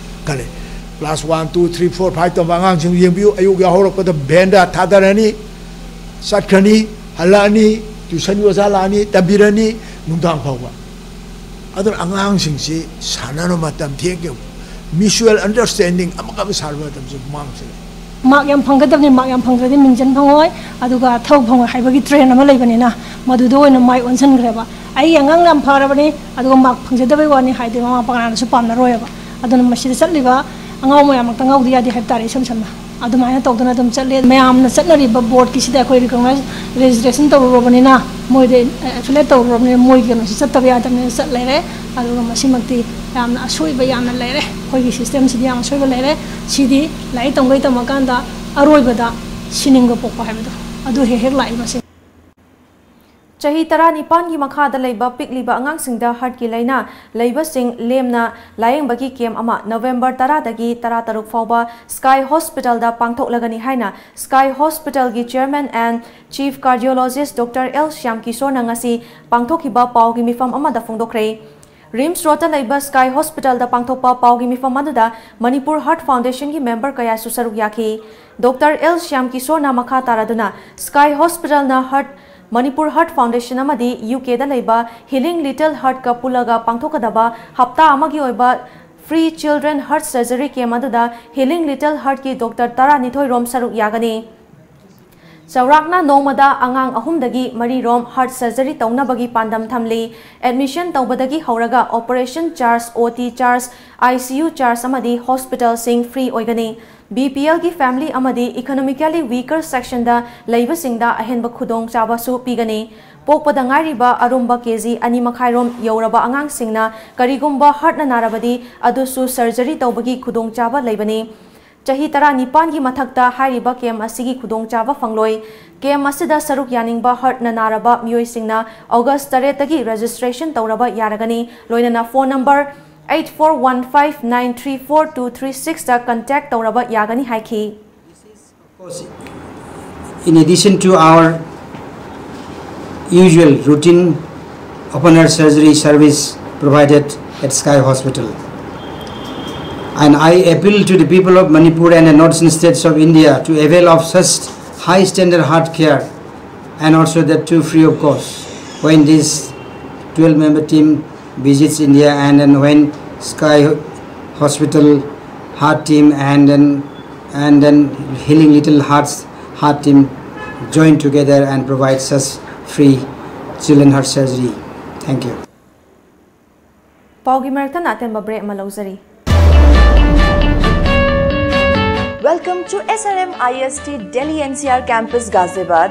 ꯈꯜꯂꯤ꯫ Class one, two, three, four, five ꯇꯝꯕ ꯑꯉꯥꯡꯁꯤꯡ ꯌꯦꯡꯕꯤꯌꯨ, ꯑꯌꯨꯛ ꯌꯥꯍꯧꯔꯛꯄꯗ ꯚꯦꯟꯗ ꯊꯥꯗꯔꯅꯤ, ꯆꯠꯈ꯭ꯔꯅꯤ, ꯍꯜꯂꯛꯑꯅꯤ, ꯇ꯭ꯌꯨꯁꯟꯒꯤ ꯑꯣꯖꯥ ꯂꯥꯛꯑꯅꯤ, ꯇꯝꯕꯤꯔꯅꯤ, ꯅꯨꯡꯗꯥꯡ ꯐꯥꯎꯕ꯫ ꯑꯗꯨꯅ ꯑꯉꯥꯡꯁꯤꯡꯁꯤ ꯁꯥꯟꯅꯅꯕ ꯃꯇꯝ ꯊꯦꯡꯒꯦ, mutual understanding ꯑꯃꯒ ꯑꯃꯒ ꯁꯥꯟꯅꯕ ꯃꯇꯝꯁꯤ ꯃꯥꯡꯁꯤꯜꯂꯦ꯫ ꯃꯥꯔꯛ ꯌꯥꯝ ꯐꯪꯒꯗꯕꯅꯤ, ꯃꯥꯔꯛ ꯌꯥꯝ ꯐꯪꯗ꯭ꯔꯗꯤ ꯃꯤꯡꯆꯟ ꯐꯪꯉꯣꯏ, ꯑꯗꯨꯒ ꯊꯕꯛ ꯐꯪꯉꯣꯏ ꯍꯥꯏꯕꯒꯤ ꯇ꯭ꯔꯦꯟ ꯑꯃ ꯂꯩꯕꯅꯤꯅ ꯃꯗꯨꯗ ꯑꯣꯏꯅ ꯃꯥꯏ ꯑꯣꯟꯁꯤꯟꯈ꯭ꯔꯦꯕ꯫ ꯑꯩꯒꯤ ꯑꯉꯥꯡ ꯌꯥꯝ ꯐꯔꯕꯅꯤ, ꯑꯗꯨꯒ ꯃꯥꯔꯛ ꯐꯪꯖꯗꯕꯩ ꯋꯥꯅꯤ ꯍꯥꯏꯗꯤ ꯃꯃꯥ ꯃꯄꯥ ꯀꯅꯥꯅꯁꯨ ꯄꯥꯝꯅꯔꯣꯏꯕ꯫ ꯑꯗꯨꯅ ꯃꯁꯤꯗ ꯆꯠꯂꯤꯕ ꯑꯉꯥꯎ ꯃꯌꯥꯝꯃꯛꯇ ꯉꯥꯎꯗ ꯌꯥꯗꯦ ꯍꯥꯏꯕ ꯇꯥꯔꯦ꯫ ꯏꯁꯝ ꯁꯝꯅ ꯑꯗꯨꯃꯥꯏꯅ ꯇꯧꯗꯅ ꯑꯗꯨꯝ ꯆꯠꯂꯦ꯫ ꯃꯌꯥꯝꯅ ꯆꯠꯅꯔꯤꯕ ꯕꯣꯔꯗꯀꯤꯁꯤꯗ ꯑꯩꯈꯣꯏ ꯔꯤꯀꯣꯛꯅꯥꯏꯖ, ꯔꯦꯖꯤꯁꯇ꯭ꯔꯦꯁꯟ ꯇꯧꯔꯨꯔꯕꯅꯤꯅ, ꯃꯣꯏꯗ ꯑꯦꯐꯤꯂꯦꯠ ꯇꯧꯔꯨꯔꯕꯅꯤꯅ ꯃꯣꯏꯒꯤ ꯀꯩꯅꯣꯁꯤ ꯆꯠꯇꯕ ꯌꯥꯗꯕꯅꯤꯅ ꯆꯠ ꯂꯩꯔꯦ꯫ ꯑꯗꯨꯒ ꯃꯁꯤꯃꯛꯇꯤ ꯌꯥꯝꯅ ꯑꯁꯣꯏꯕ ꯌꯥꯝꯅ ꯂꯩꯔꯦ꯫ ꯑꯩꯈꯣꯏꯒꯤ ꯁꯤꯁꯇꯦꯝꯁꯤꯗꯤ ꯌꯥꯝ ꯑꯁꯣꯏꯕ ꯂꯩꯔꯦ꯫ ꯁꯤꯗꯤ ꯂꯥꯏꯔꯤꯛ ꯇꯝꯒꯩ ꯇꯝꯃꯀꯥꯟꯗ ꯑꯔꯣꯏꯕꯗ ꯁꯤꯅꯤꯡꯕ ꯄꯣꯛꯄ ꯍꯥꯏꯕꯗꯣ ꯑꯗꯨ ꯍꯦꯛ ꯍꯦꯛ ꯂꯥꯛꯏ ꯃꯁꯤ꯫ ꯆꯍꯤ ꯇꯔꯥꯅꯤꯄꯥꯟꯒꯤ ꯃꯈꯥꯗ ꯂꯩꯕ ꯄꯤꯛꯂꯤꯕ ꯑꯉꯥꯡꯁꯤꯡꯗ ꯍꯔꯠꯀꯤ ꯂꯥꯏꯅꯥ ꯂꯩꯕꯁꯤꯡ ꯂꯦꯝꯅ ꯂꯥꯌꯦꯡꯕꯒꯤ ꯀꯦꯝ ꯑꯃ ꯅꯕꯦꯝꯕꯔ ꯇꯔꯥꯗꯒꯤ ꯇꯔꯥꯇꯔꯨꯛ ꯐꯥꯎꯕ ꯁ꯭ꯀꯥꯏ ꯍꯣꯁꯄꯤꯇꯥꯜꯗ ꯄꯥꯡꯊꯣꯛꯂꯒꯅꯤ ꯍꯥꯏꯅ ꯁ꯭ꯀꯥꯏ ꯍꯣꯁꯄꯤꯇꯥꯜꯒꯤ chairman N chief cardiologist doctor L Shyam ꯀꯤꯁꯣꯔꯅ ꯉꯁꯤ ꯄꯥꯡꯊꯣꯛꯈꯤꯕ ꯄꯥꯎꯒꯤ ꯃꯤꯐꯝ ꯑꯃꯗ ꯐꯣꯡꯗꯣꯛꯈ꯭ꯔꯦ꯫ ꯔꯤꯝꯁ ꯔꯣꯗꯇ ꯂꯩꯕ ꯁ꯭ꯀꯥꯏ ꯍꯣꯁꯄꯤꯇꯥꯜꯗ ꯄꯥꯡꯊꯣꯛꯄ ꯄꯥꯎꯒꯤ ꯃꯤꯐꯝ ꯑꯗꯨꯗ ꯃꯅꯤꯄꯨꯔ ꯍꯔꯠ ꯐꯥꯎꯟꯗꯦꯁꯟꯒꯤ ꯃꯦꯝꯕꯔ ꯀꯌꯥꯁꯨ ꯁꯔꯨꯛ ꯌꯥꯈꯤ꯫ ꯗꯣꯛꯇꯔ ꯑꯦꯜ ꯁ꯭ꯌꯥꯝ ꯀꯤꯁꯣꯔꯅ ꯃꯈꯥ ꯇꯥꯔꯗꯨꯅ ꯁ꯭ꯀꯥꯏ ꯍꯣꯁꯄꯤꯇꯥꯜꯅ ꯍꯔꯠ, ꯃꯅꯤꯄꯨꯔ ꯍꯔꯠ ꯐꯥꯎꯟꯗꯦꯁꯟ ꯑꯃꯗꯤ ꯌꯨꯀꯦꯗ ꯂꯩꯕ ꯍꯤꯂꯤꯡ ꯂꯤꯇꯜ ꯍꯔꯠꯀ ꯄꯨꯜꯂꯒ ꯄꯥꯡꯊꯣꯛꯀꯗꯕ ꯍꯞꯇꯥ ꯑꯃꯒꯤ ꯑꯣꯏꯕ ꯐ꯭ꯔꯤ ꯆꯤꯜꯗ꯭ꯔꯦꯟ ꯍꯔꯠ ꯁꯔꯖꯔꯤ ꯀꯦꯝ ꯑꯗꯨꯗ ꯍꯤꯂꯤꯡ ꯂꯤꯇꯜ ꯍꯔꯠꯀꯤ ꯗꯣꯛꯇꯔ ꯇꯔꯥꯅꯤꯊꯣꯏ ꯔꯣꯝ ꯁꯔꯨꯛ ꯌꯥꯒꯅꯤ꯫ ꯆꯥꯎꯔꯥꯛꯅ ꯅꯣꯡꯃꯗ ꯑꯉꯥꯡ ꯑꯍꯨꯝꯗꯒꯤ ꯃꯔꯤꯔꯣꯝ heart surgery ꯇꯧꯅꯕꯒꯤ ꯄꯥꯟꯗꯝ ꯊꯝꯂꯤ꯫ Admission ꯇꯧꯕꯗꯒꯤ ꯍꯧꯔꯒ operation charge, O T charge, I C U charge ꯑꯃꯗꯤ hospitalꯁꯤꯡ free ꯑꯣꯏꯒꯅꯤ꯫ B P L ꯒꯤ family ꯑꯃꯗꯤ economically weaker sectionꯗ ꯂꯩꯕꯁꯤꯡꯗ ꯑꯍꯦꯟꯕ ꯈꯨꯗꯣꯡꯆꯥꯕꯁꯨ ꯄꯤꯒꯅꯤ꯫ ꯄꯣꯛꯄꯗ ꯉꯥꯏꯔꯤꯕ ꯑꯔꯨꯝꯕ K G ꯑꯅꯤ ꯃꯈꯥꯏꯔꯣꯝ ꯌꯧꯔꯕ ꯑꯉꯥꯡꯁꯤꯡꯅ ꯀꯔꯤꯒꯨꯝꯕ heartꯅ ꯅꯥꯔꯕꯗꯤ ꯑꯗꯨꯁꯨ surgery ꯇꯧꯕꯒꯤ ꯈꯨꯗꯣꯡꯆꯥꯕ ꯂꯩꯕꯅꯤ꯫ ꯆꯍꯤ ꯇꯔꯥꯅꯤꯄꯥꯟꯒꯤ ꯃꯊꯛꯇ ꯍꯥꯏꯔꯤꯕ camp ꯑꯁꯤꯒꯤ ꯈꯨꯗꯣꯡꯆꯥꯕ ꯐꯪꯂꯣꯏ꯫ Camp ꯑꯁꯤꯗ ꯁꯔꯨꯛ ꯌꯥꯅꯤꯡꯕ heartꯅ ꯅꯥꯔꯕ ꯃꯤꯑꯣꯏꯁꯤꯡꯅ August ꯇꯔꯦꯠꯇꯒꯤ registration ꯇꯧꯔꯕ ꯌꯥꯔꯒꯅꯤ꯫ ꯂꯣꯏꯅꯅ phone number eight four one five nine three four two three sixꯇ contact ꯇꯧꯔꯕ ꯌꯥꯒꯅꯤ ꯍꯥꯏꯈꯤ꯫ Of course, in addition to our usual routine open heart surgery service provided at Sky Hospital, and I appeal to the people of Manipur and the northern states of India to avail of such high standard heart care, and also that too free of cost, when this twelve member team visits India, and then when Sky Hospital heart team and then and then Healing Little Hearts heart team join together and provide such free children heart surgery. Thank you. ꯄꯥꯎꯒꯤ ꯃꯔꯛꯇ ꯑꯇꯦꯟꯕ break ꯑꯃ ꯂꯧꯖꯔꯤ꯫ Welcome to S R M I S T Delhi N C R Campus Ghaziabad,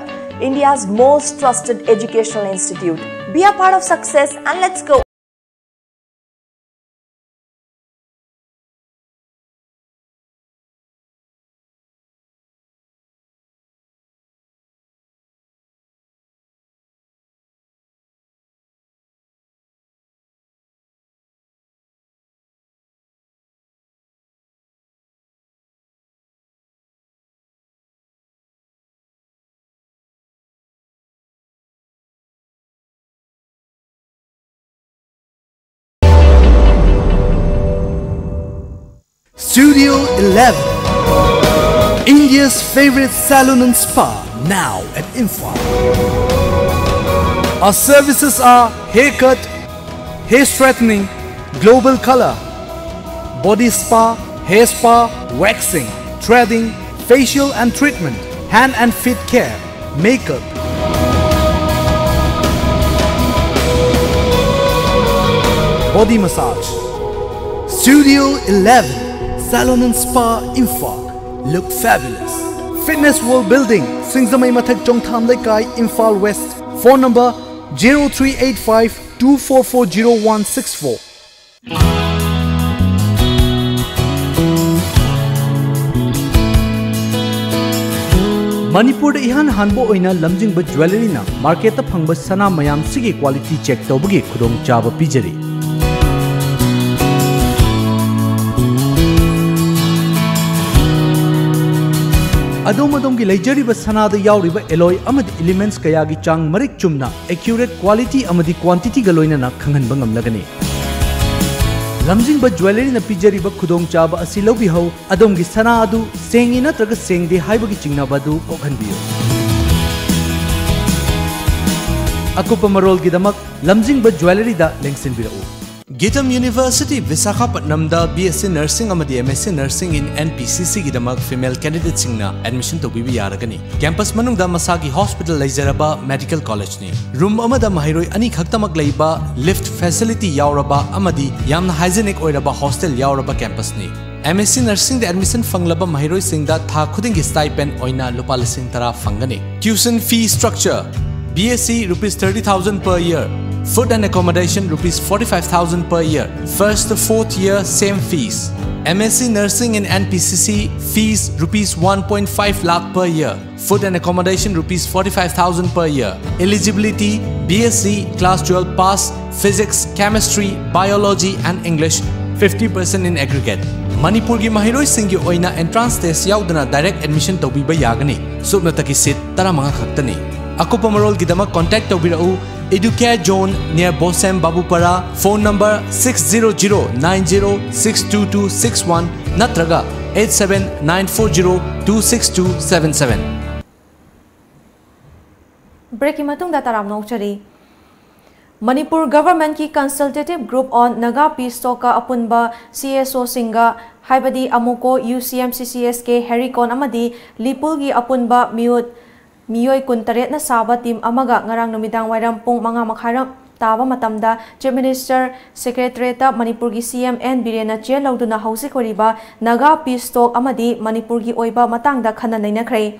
India's most trusted educational institute. Be a part of success and let's go. Studio eleven, India's favorite salon and spa, now at Imphal. Our services are haircut, hair straightening, global color, body spa, hair spa, waxing, threading, facial and treatment, Hand and feet care, makeup, body massage, Studio eleven, Salon and Spa, Imphal. Look fabulous. Fitness World Building, Singzamei Mathak, Chongtham Leikai, Imphal West. Phone number zero three eight five two four four zero one six four. ꯃꯅꯤꯄꯨꯔꯗ ꯏꯍꯥꯟ ꯍꯥꯟꯕ ꯑꯣꯏꯅ ꯂꯝꯖꯤꯡꯕ ꯖ꯭ꯋꯦꯂꯔꯤꯅ ꯃꯥꯔꯀꯦꯠꯇ ꯐꯪꯕ ꯁꯅꯥ ꯃꯌꯥꯝꯁꯤꯒꯤ ꯀ꯭ꯋꯥꯂꯤꯇꯤ ꯆꯦꯛ ꯇꯧꯕꯒꯤ ꯈꯨꯗꯣꯡꯆꯥꯕ ꯄꯤꯖꯔꯤ꯫ ꯑꯗꯣꯝ ꯑꯗꯣꯝꯒꯤ ꯂꯩꯖꯔꯤꯕ ꯁꯅꯥꯗ ꯌꯥꯎꯔꯤꯕ ꯑꯦꯂꯣꯏ ꯑꯃꯗꯤ ꯏꯂꯤꯃꯦꯟꯠꯁ ꯀꯌꯥꯒꯤ ꯆꯥꯡ ꯃꯔꯤꯛ ꯆꯨꯝꯅ, ꯑꯦꯀ꯭ꯌꯨꯔꯦꯠ ꯀ꯭ꯋꯥꯂꯤꯇꯤ ꯑꯃꯗꯤ ꯀ꯭ꯋꯥꯟꯇꯤꯇꯤꯒ ꯂꯣꯏꯅꯅ ꯈꯪꯍꯟꯕ ꯉꯝꯂꯒꯅꯤ꯫ ꯂꯝꯖꯤꯡꯕ ꯖ꯭ꯋꯦꯂꯔꯤꯅ ꯄꯤꯖꯔꯤꯕ ꯈꯨꯗꯣꯡꯆꯥꯕ ꯑꯁꯤ ꯂꯧꯕꯤꯍꯧ꯫ ꯑꯗꯣꯝꯒꯤ ꯁꯅꯥ ꯑꯗꯨ ꯁꯦꯡꯉꯤ ꯅꯠꯇ꯭ꯔꯒ ꯁꯦꯡꯗꯦ ꯍꯥꯏꯕꯒꯤ ꯆꯤꯡꯅꯕ ꯑꯗꯨ ꯀꯣꯛꯍꯟꯕꯤꯌꯨ꯫ ꯑꯀꯨꯞꯄ ꯃꯔꯣꯜꯒꯤꯗꯃꯛ ꯂꯝꯖꯤꯡꯕ ꯖ꯭ꯋꯦꯂꯔꯤꯗ ꯂꯦꯡꯁꯤꯟꯕꯤꯔꯛꯎ꯫ ꯒꯤꯇꯝ university ꯕꯤꯁꯥꯈꯥꯄꯠꯅꯝꯗ B S C Nursing ꯑꯃꯗꯤ M S C Nursing in N P C C ꯒꯤꯗꯃꯛ ꯐꯤꯃꯦꯜ ꯀꯦꯟꯗꯤꯗꯦꯠꯁꯤꯡꯅ ꯑꯦꯗꯃꯤꯁꯟ ꯇꯧꯕꯤꯕ ꯌꯥꯔꯒꯅꯤ꯫ ꯀꯦꯝꯄꯁ ꯃꯅꯨꯡꯗ ꯃꯁꯥꯒꯤ ꯍꯣꯁꯄꯤꯇꯥꯜ ꯂꯩꯖꯔꯕ ꯃꯦꯗꯤꯀꯦꯜ ꯀꯣꯂꯦꯖꯅꯤ꯫ ꯔꯨꯝ ꯑꯃꯗ ꯃꯍꯩꯔꯣꯏ ꯑꯅꯤ ꯈꯛꯇꯃꯛ ꯂꯩꯕ, ꯂꯤꯐꯠ ꯐꯦꯁꯤꯂꯤꯇꯤ ꯌꯥꯎꯔꯕ ꯑꯃꯗꯤ ꯌꯥꯝꯅ ꯍꯥꯏꯖꯤꯅꯤꯛ ꯑꯣꯏꯔꯕ ꯍꯣꯁꯇꯦꯜ ꯌꯥꯎꯔꯕ ꯀꯦꯝꯄꯁꯅꯤ꯫ M S C Nursingꯗ ꯑꯦꯗꯃꯤꯁꯟ ꯐꯪꯂꯕ ꯃꯍꯩꯔꯣꯏꯁꯤꯡꯗ ꯊꯥ ꯈꯨꯗꯤꯡꯒꯤ ꯁ꯭ꯇꯥꯏꯄꯦꯟ ꯑꯣꯏꯅ ꯂꯨꯄꯥ ꯂꯤꯁꯤꯡ ꯇꯔꯥ ꯐꯪꯒꯅꯤ꯫ Tuition fee structure: B S C rupees thirty thousand per year, food and accommodation rupees forty-five thousand per year, first to fourth year same fees. M S C Nursing in N P C C fees rupees one point five lakh per year, food and accommodation rupees forty-five thousand per year. Eligibility: B S C class twelve pass, physics, chemistry, biology and English fifty percent in aggregate. ꯃꯅꯤꯄꯨꯔꯒꯤ ꯃꯍꯩꯔꯣꯏꯁꯤꯡꯒꯤ ꯑꯣꯏꯅ entrance test ꯌꯥꯎꯗꯅ direct admission ꯇꯧꯕꯤꯕ ꯌꯥꯒꯅꯤ꯫ ꯁꯨꯞꯅꯇꯒꯤ ꯁꯤꯠ ꯇꯔꯥꯃꯉꯥ ꯈꯛꯇꯅꯤ꯫ ꯑꯀꯨꯞꯄ ꯃꯔꯣꯜꯒꯤꯗꯃꯛ contact ꯇꯧꯕꯤꯔꯛꯎ Educare Zone near Bosem Babupara, phone number six zero zero nine zero six two two six one ꯅꯠꯇ꯭ꯔꯒ eight seven nine four zero two six two seven seven꯫ ꯕ꯭ꯔꯦꯛꯀꯤ ꯃꯇꯨꯡꯗ ꯇꯔꯥꯝꯅ ꯑꯣꯛꯆꯔꯤ꯫ Manipur ꯒꯚꯔꯟꯃꯦꯟꯠꯀꯤ Consultative Group on Naga Peace Talkꯀ ꯑꯄꯨꯟꯕ C S Oꯁꯤꯡꯒ ꯍꯥꯏꯕꯗꯤ ꯑꯃꯨꯀꯣ, ꯌꯨ ꯁꯤ ꯑꯦꯝ ꯁꯤ ꯁꯤ ꯑꯦꯁ ꯀꯦ, ꯍꯦꯔꯤꯀꯣꯟ ꯑꯃꯗꯤ ꯂꯤꯄꯨꯜꯒꯤ ꯑꯄꯨꯟꯕ ꯃꯤꯑꯣꯠ-, ꯃꯤꯑꯣꯏ ꯀꯨꯟꯇꯔꯦꯠꯅ ꯁꯥꯕ ꯇꯤꯝ ꯑꯃꯒ ꯉꯔꯥꯡ ꯅꯨꯃꯤꯗꯥꯡ ꯋꯥꯏꯔꯝ ꯄꯨꯡ ꯃꯉꯥ ꯃꯈꯥꯏ ꯇꯥꯕ ꯃꯇꯝꯗ Chief Minister Secretariat ꯇ ꯃꯅꯤꯄꯨꯔꯒꯤ ꯁꯤ ꯑꯦꯝ ꯑꯦꯟ ꯕꯤꯔꯦꯟꯅ ꯆꯦꯌꯔ ꯂꯧꯗꯨꯅ ꯍꯧꯖꯤꯛ ꯑꯣꯏꯔꯤꯕ ꯅꯥꯒꯥ peace talk ꯑꯃꯗꯤ ꯃꯅꯤꯄꯨꯔꯒꯤ ꯑꯣꯏꯕ ꯃꯇꯥꯡꯗ ꯈꯟꯅ ꯅꯩꯅꯈ꯭ꯔꯦ꯫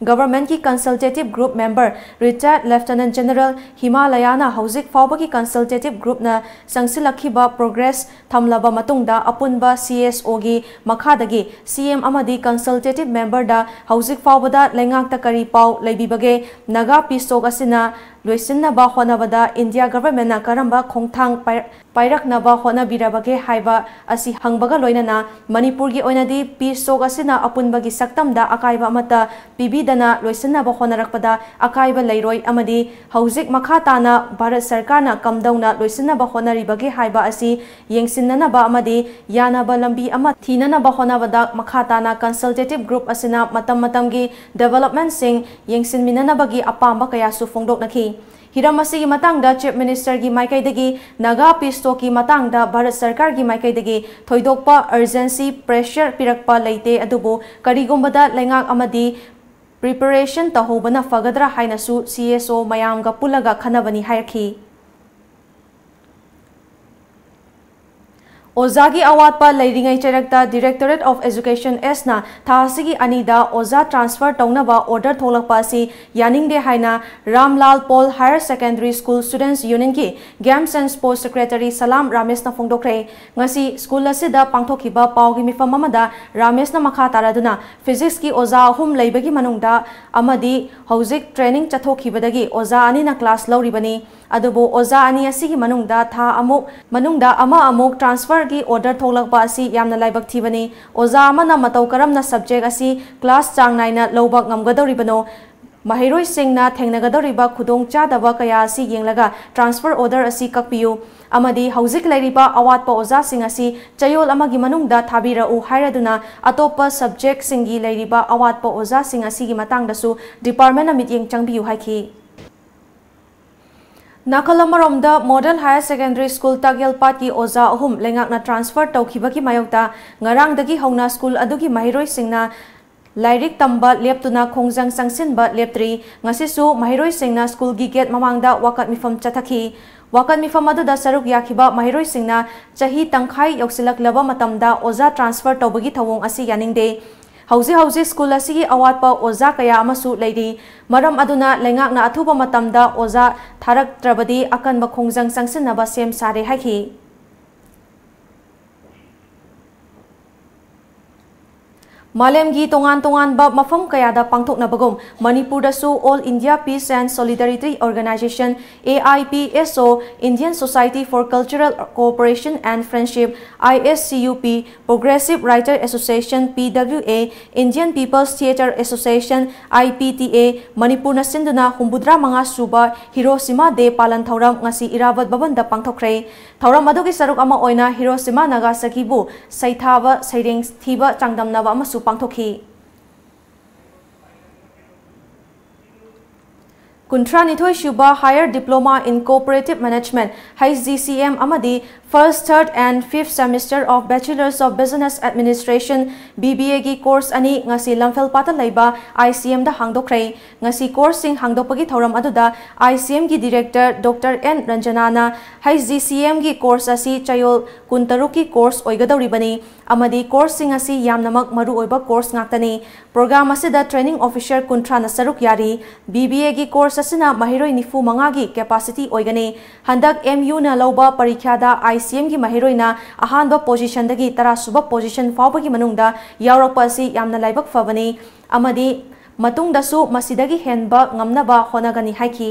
Government ꯀꯤ consultative group member retired Lieutenant General ꯍꯤꯃꯥꯂꯌꯥꯅ ꯍꯧꯖꯤꯛ ꯐꯥꯎꯕꯒꯤ consultative group ꯅ ꯆꯪꯁꯤꯜꯂꯛꯈꯤꯕ progress ꯊꯝꯂꯕ ꯃꯇꯨꯡꯗ ꯑꯄꯨꯟꯕ ꯁꯤ ꯑꯦꯁ ꯑꯣ ꯒꯤ ꯃꯈꯥꯗꯒꯤ ꯁꯤ ꯑꯦꯝ ꯑꯃꯗꯤ consultative member ꯗ ꯍꯧꯖꯤꯛ ꯐꯥꯎꯕꯗ ꯂꯩꯉꯥꯛꯇ ꯀꯔꯤ ꯄꯥꯎ ꯂꯩꯕꯤꯕꯒꯦ? ꯅꯥꯒꯥ peace talk ꯑꯁꯤꯅ ꯂꯣꯏꯁꯤꯟꯅꯕ ꯍꯣꯠꯅꯕꯗ India government ꯅ ꯀꯔꯝꯕ ꯈꯣꯡꯊꯥꯡ ꯄꯥꯏ-, ꯄꯥꯏꯔꯛꯅꯕ ꯍꯣꯠꯅꯕꯤꯔꯕꯒꯦ ꯍꯥꯏꯕ ꯑꯁꯤ ꯍꯪꯕꯒ ꯂꯣꯏꯅꯅ ꯃꯅꯤꯄꯨꯔꯒꯤ ꯑꯣꯏꯅꯗꯤ peace talk ꯑꯁꯤꯅ ꯑꯄꯨꯟꯕꯒꯤ ꯁꯛꯇꯝꯗ ꯑꯀꯥꯏꯕ ꯑꯃꯠꯇ ꯄꯤꯕꯤꯗꯅ ꯂꯣꯏꯁꯤꯟꯅꯕ ꯍꯣꯠꯅꯔꯛꯄꯗ ꯑꯀꯥꯏꯕ ꯂꯩꯔꯣꯏ ꯑꯃꯗꯤ ꯍꯧꯖꯤꯛ ꯃꯈꯥ ꯇꯥꯅ ꯚꯥꯔꯠ ꯁꯔꯀꯥꯔꯅ ꯀꯝꯗꯧꯅ ꯂꯣꯏꯁꯤꯟꯅꯕ ꯍꯣꯠꯅꯔꯤꯕꯒꯦ ꯍꯥꯏꯕ ꯑꯁꯤ ꯌꯦꯡꯁꯤꯟꯅꯅꯕ ꯑꯃꯗꯤ ꯌꯥꯅꯕ ꯂꯝꯕꯤ ꯑꯃ ꯊꯤꯅꯅꯕ ꯍꯣꯠꯅꯕꯗ ꯃꯈꯥ ꯇꯥꯅ consultative group ꯑꯁꯤꯅ ꯃꯇꯝ ꯃꯇꯝꯒꯤ development ꯁꯤꯡ ꯌꯦꯡꯁꯤꯟꯃꯤꯟꯅꯅꯕꯒꯤ ꯑꯄꯥꯝꯕ ꯀꯌꯥꯁꯨ ꯐꯣꯡꯗꯣꯛꯅꯈꯤ꯫ ꯍꯤꯔꯝ ꯑꯁꯤꯒꯤ ꯃꯇꯥꯡꯗ Chief Minister ꯒꯤ ꯃꯥꯏꯀꯩꯗꯒꯤ ꯅꯥꯒꯥ peace talk ꯀꯤ ꯃꯇꯥꯡꯗ ꯚꯥꯔꯠ ꯁꯔꯀꯥꯔꯒꯤ ꯃꯥꯏꯀꯩꯗꯒꯤ ꯊꯣꯏꯗꯣꯛꯄ urgency pressure ꯄꯤꯔꯛꯄ ꯂꯩꯇꯦ, ꯑꯗꯨꯕꯨ ꯀꯔꯤꯒꯨꯝꯕꯗ ꯂꯩꯉꯥꯛ ꯑꯃꯗꯤ preparation ꯇꯧꯍꯧꯕꯅ ꯐꯒꯗ꯭ꯔꯥ ꯍꯥꯏꯅꯁꯨ C S O ꯃꯌꯥꯝꯒ ꯄꯨꯜꯂꯒ ꯈꯟꯅꯕꯅꯤ ꯍꯥꯏꯔꯛꯈꯤ꯫ ꯑꯣꯖꯥꯒꯤ ꯑꯋꯥꯠꯄ ꯂꯩꯔꯤꯉꯩ ꯆꯩꯔꯛꯇ Directorate of Education S ꯅ ꯊꯥ ꯑꯁꯤꯒꯤ ꯑꯅꯤꯗ ꯑꯣꯖꯥ transfer ꯇꯧꯅꯕ order ꯊꯣꯛꯂꯛꯄ ꯑꯁꯤ ꯌꯥꯅꯤꯡꯗꯦ ꯍꯥꯏꯅ Ramlal Paul Higher Secondary School Students Union ꯒꯤ Games and Sports Secretary ꯁꯂꯥꯝ ꯔꯥꯃꯦꯁꯅ ꯐꯣꯡꯗꯣꯛꯈ꯭ꯔꯦ꯫ ꯉꯁꯤ ꯁ꯭ꯀꯨꯜ ꯑꯁꯤꯗ ꯄꯥꯡꯊꯣꯛꯈꯤꯕ ꯄꯥꯎꯒꯤ ꯃꯤꯐꯝ ꯑꯃꯗ ꯔꯥꯃꯦꯁꯅ ꯃꯈꯥ ꯇꯥꯔꯗꯨꯅ, Physics ꯀꯤ ꯑꯣꯖꯥ ꯑꯍꯨꯝ ꯂꯩꯕꯒꯤ ꯃꯅꯨꯡꯗ ꯑꯃꯗꯤ ꯍꯧꯖꯤꯛ training ꯆꯠꯊꯣꯛꯈꯤꯕꯗꯒꯤ ꯑꯣꯖꯥ ꯑꯅꯤꯅ class ꯂꯧꯔꯤꯕꯅꯤ꯫ ꯑꯗꯨꯕꯨ ꯑꯣꯖꯥ ꯑꯅꯤ ꯑꯁꯤꯒꯤ ꯃꯅꯨꯡꯗ ꯊꯥ ꯑꯃꯨꯛ ꯃꯅꯨꯡꯗ ꯑꯃ ꯑꯃꯨꯛ transfer ꯒꯤ order ꯊꯣꯛꯂꯛꯄ ꯑꯁꯤ ꯌꯥꯝꯅ ꯂꯥꯏꯕꯛ ꯊꯤꯕꯅꯤ꯫ ꯑꯣꯖꯥ ꯑꯃꯅ ꯃꯇꯧ ꯀꯔꯝꯅ subject ꯑꯁꯤ class ꯆꯥꯡ ꯅꯥꯏꯅ ꯂꯧꯕ ꯉꯝꯒꯗꯧꯔꯤꯕꯅꯣ? ꯃꯍꯩꯔꯣꯏꯁꯤꯡꯅ ꯊꯦꯡꯅꯒꯗꯧꯔꯤꯕ ꯈꯨꯗꯣꯡꯆꯥꯗꯕ ꯀꯌꯥ ꯑꯁꯤ ꯌꯦꯡꯂꯒ transfer order ꯑꯁꯤ ꯀꯛꯄꯤꯌꯨ ꯑꯃꯗꯤ ꯍꯧꯖꯤꯛ ꯂꯩꯔꯤꯕ ꯑꯋꯥꯠꯄ ꯑꯣꯖꯥꯁꯤꯡ ꯑꯁꯤ ꯆꯌꯣꯜ ꯑꯃꯒꯤ ꯃꯅꯨꯡꯗ ꯊꯥꯕꯤꯔꯛꯎ ꯍꯥꯏꯔꯗꯨꯅ ꯑꯇꯣꯞꯄ subject ꯁꯤꯡꯒꯤ ꯂꯩꯔꯤꯕ ꯑꯋꯥꯠꯄ ꯑꯣꯖꯥꯁꯤꯡ ꯑꯁꯤꯒꯤ ꯃꯇꯥꯡꯗꯁꯨ department ꯅ ꯃꯤꯠꯌꯦꯡ ꯆꯪꯕꯤꯌꯨ ꯍꯥꯏꯈꯤ꯫ ꯅꯥꯀꯜ ꯑꯃꯔꯣꯝꯗ, ꯃꯣꯗꯦꯜ ꯍꯥꯌꯔ ꯁꯦꯀꯦꯟꯗꯔꯤ ꯁ꯭ꯀꯨꯜ ꯇꯥꯛꯌꯦꯜꯄꯥꯠꯀꯤ ꯑꯣꯖꯥ ꯑꯍꯨꯝ ꯂꯩꯉꯥꯛꯅ ꯇ꯭ꯔꯥꯟꯁꯐꯔ ꯇꯧꯈꯤꯕꯒꯤ ꯃꯥꯌꯣꯛꯇ ꯉꯔꯥꯡꯗꯒꯤ ꯍꯧꯅ ꯁ꯭ꯀꯨꯜ ꯑꯗꯨꯒꯤ ꯃꯍꯩꯔꯣꯏꯁꯤꯡꯅ ꯂꯥꯏꯔꯤꯛ ꯇꯝꯕ ꯂꯦꯞꯇꯨꯅ ꯈꯣꯡꯖꯪ ꯆꯪꯁꯤꯟꯕ ꯂꯦꯞꯇ꯭ꯔꯤ꯫ ꯉꯁꯤꯁꯨ ꯃꯍꯩꯔꯣꯏꯁꯤꯡꯅ ꯁ꯭ꯀꯨꯜꯒꯤ ꯒꯦꯠ ꯃꯃꯥꯡꯗ ꯋꯥꯀꯠ ꯃꯤꯐꯝ ꯆꯠꯊꯈꯤ꯫ ꯋꯥꯀꯠ ꯃꯤꯐꯝ ꯑꯗꯨꯗ ꯁꯔꯨꯛ ꯌꯥꯈꯤꯕ ꯃꯍꯩꯔꯣꯏꯁꯤꯡꯅ ꯆꯍꯤ ꯇꯪꯈꯥꯏ ꯌꯧꯁꯤꯜꯂꯛꯂꯕ ꯃꯇꯝꯗ ꯑꯣꯖꯥ ꯇ꯭ꯔꯥꯟꯁꯐꯔ ꯇꯧꯕꯒꯤ ꯊꯧꯑꯣꯡ ꯑꯁꯤ ꯌꯥꯅꯤꯡꯗꯦ꯫ ꯍꯧꯖꯤꯛ ꯍꯧꯖꯤꯛ ꯁ꯭ꯀꯨꯜ ꯑꯁꯤꯒꯤ ꯑꯋꯥꯠꯄ ꯑꯣꯖꯥ ꯀꯌꯥ ꯑꯃꯁꯨ ꯂꯩꯔꯤ꯫ ꯃꯔꯝ ꯑꯗꯨꯅ ꯂꯩꯉꯥꯛꯅ ꯑꯊꯨꯕ ꯃꯇꯝꯗ ꯑꯣꯖꯥ ꯊꯥꯔꯛꯇ꯭ꯔꯕꯗꯤ ꯑꯀꯟꯕ ꯈꯣꯡꯖꯪ ꯆꯪꯁꯤꯟꯅꯕ ꯁꯦꯝ ꯁꯥꯔꯦ ꯍꯥꯏꯈꯤ꯫ ꯃꯥꯂꯦꯝꯒꯤ ꯇꯣꯉꯥꯟ ꯇꯣꯉꯥꯟꯕ ꯃꯐꯝ ꯀꯌꯥꯗ ꯄꯥꯡꯊꯣꯛꯅꯕꯒꯨꯝ, ꯃꯅꯤꯄꯨꯔꯗꯁꯨ All India Peace and Solidarity Organisation, A I P S O, Indian Society for Cultural Cooperation and Friendship, I S C U P, Progressive Writer Association, P W A, Indian People's Theatre Association, I P T A, ꯃꯅꯤꯄꯨꯔꯅ ꯁꯤꯟꯗꯨꯅ ꯍꯨꯝꯐꯨꯇꯔꯥ ꯃꯉꯥ ꯁꯨꯕ Hiroshima Day ꯄꯥꯂꯟ ꯊꯧꯔꯝ ꯉꯁꯤ ꯏꯔꯥꯕꯠ ꯚꯕꯟꯗ ꯄꯥꯡꯊꯣꯛꯈ꯭ꯔꯦ꯫ ꯊꯧꯔꯝ ꯑꯗꯨꯒꯤ ꯁꯔꯨꯛ ꯑꯃ ꯑꯣꯏꯅ ꯍꯤꯔꯣꯁꯤꯃꯥ ꯅꯥꯒꯥꯁꯥꯀꯤꯕꯨ ꯁꯩꯊꯥꯕ ꯁꯩꯔꯦꯡ ꯊꯤꯕ ꯆꯥꯡꯗꯝꯅꯕ ꯑꯃꯁꯨ ꯄꯥꯡꯊꯣꯛꯈꯤ꯫ ꯀꯨꯟꯊ꯭ꯔꯥꯅꯤꯊꯣꯏ ꯁꯨꯕ Higher Diploma in Cooperative Management, H D C M, ꯑꯃꯗꯤ First, Third and Fifth Semester of Bachelors of Business Administration, B B A, ꯒꯤ ꯀꯣꯔꯁ ꯑꯅꯤ ꯉꯁꯤ ꯂꯝꯐꯦꯜꯄꯥꯠꯇ ꯂꯩꯕ I C M ꯗ ꯍꯥꯡꯗꯣꯛꯈ꯭ꯔꯦ꯫ ꯉꯁꯤ ꯀꯣꯔꯁꯁꯤꯡ ꯍꯥꯡꯗꯣꯛꯄꯒꯤ ꯊꯧꯔꯝ ꯑꯗꯨꯗ I C M ꯒꯤ ꯗꯤꯔꯦꯛꯇꯔ ꯗꯣꯛꯇꯔ ꯑꯦꯟ ꯔꯟꯖꯅꯥꯅ H D C M ꯒꯤ ꯀꯣꯔꯁ ꯑꯁꯤ ꯆꯌꯣꯜ ꯀꯨꯟꯇꯔꯨꯛꯀꯤ ꯀꯣꯔꯁ ꯑꯣꯏꯒꯗꯧꯔꯤꯕꯅꯤ ꯑꯃꯗꯤ ꯀꯣꯔꯁꯁꯤꯡ ꯑꯁꯤ ꯌꯥꯝꯅꯃꯛ ꯃꯔꯨꯑꯣꯏꯕ ꯀꯣꯔꯁ ꯉꯥꯛꯇꯅꯤ꯫ ꯄ꯭ꯔꯣꯒ꯭ꯔꯥꯝ ꯑꯁꯤꯗ ꯇ꯭ꯔꯦꯅꯤꯡ ꯑꯣꯐꯤꯁꯔ ꯀꯨꯟꯊ꯭ꯔꯥꯅ ꯁꯔꯨꯛ ꯌꯥꯔꯤ꯫ B B A ꯒꯤ ꯀꯣꯔꯁ ꯑꯁꯤꯅ ꯃꯍꯩꯔꯣꯏ ꯅꯤꯐꯨ ꯃꯉꯥꯒꯤ ꯀꯦꯄꯥꯁꯤꯇꯤ ꯑꯣꯏꯒꯅꯤ꯫ ꯍꯟꯗꯛ M U ꯅ ꯂꯧꯕ ꯄꯔꯤꯈ꯭ꯌꯥꯗ I C M ꯒꯤ ꯃꯍꯩꯔꯣꯏꯅ ꯑꯍꯥꯟꯕ ꯄꯣꯖꯤꯁꯟꯗꯒꯤ ꯇꯔꯥꯁꯨꯕ ꯄꯣꯖꯤꯁꯟ ꯐꯥꯎꯕꯒꯤ ꯃꯅꯨꯡꯗ ꯌꯥꯎꯔꯛꯄ ꯑꯁꯤ ꯌꯥꯝꯅ ꯂꯥꯏꯕꯛ ꯐꯕꯅꯤ ꯑꯃꯗꯤ ꯃꯇꯨꯡꯗꯁꯨ ꯃꯁꯤꯗꯒꯤ ꯍꯦꯟꯕ ꯉꯝꯅꯕ ꯍꯣꯠꯅꯒꯅꯤ ꯍꯥꯏꯈꯤ꯫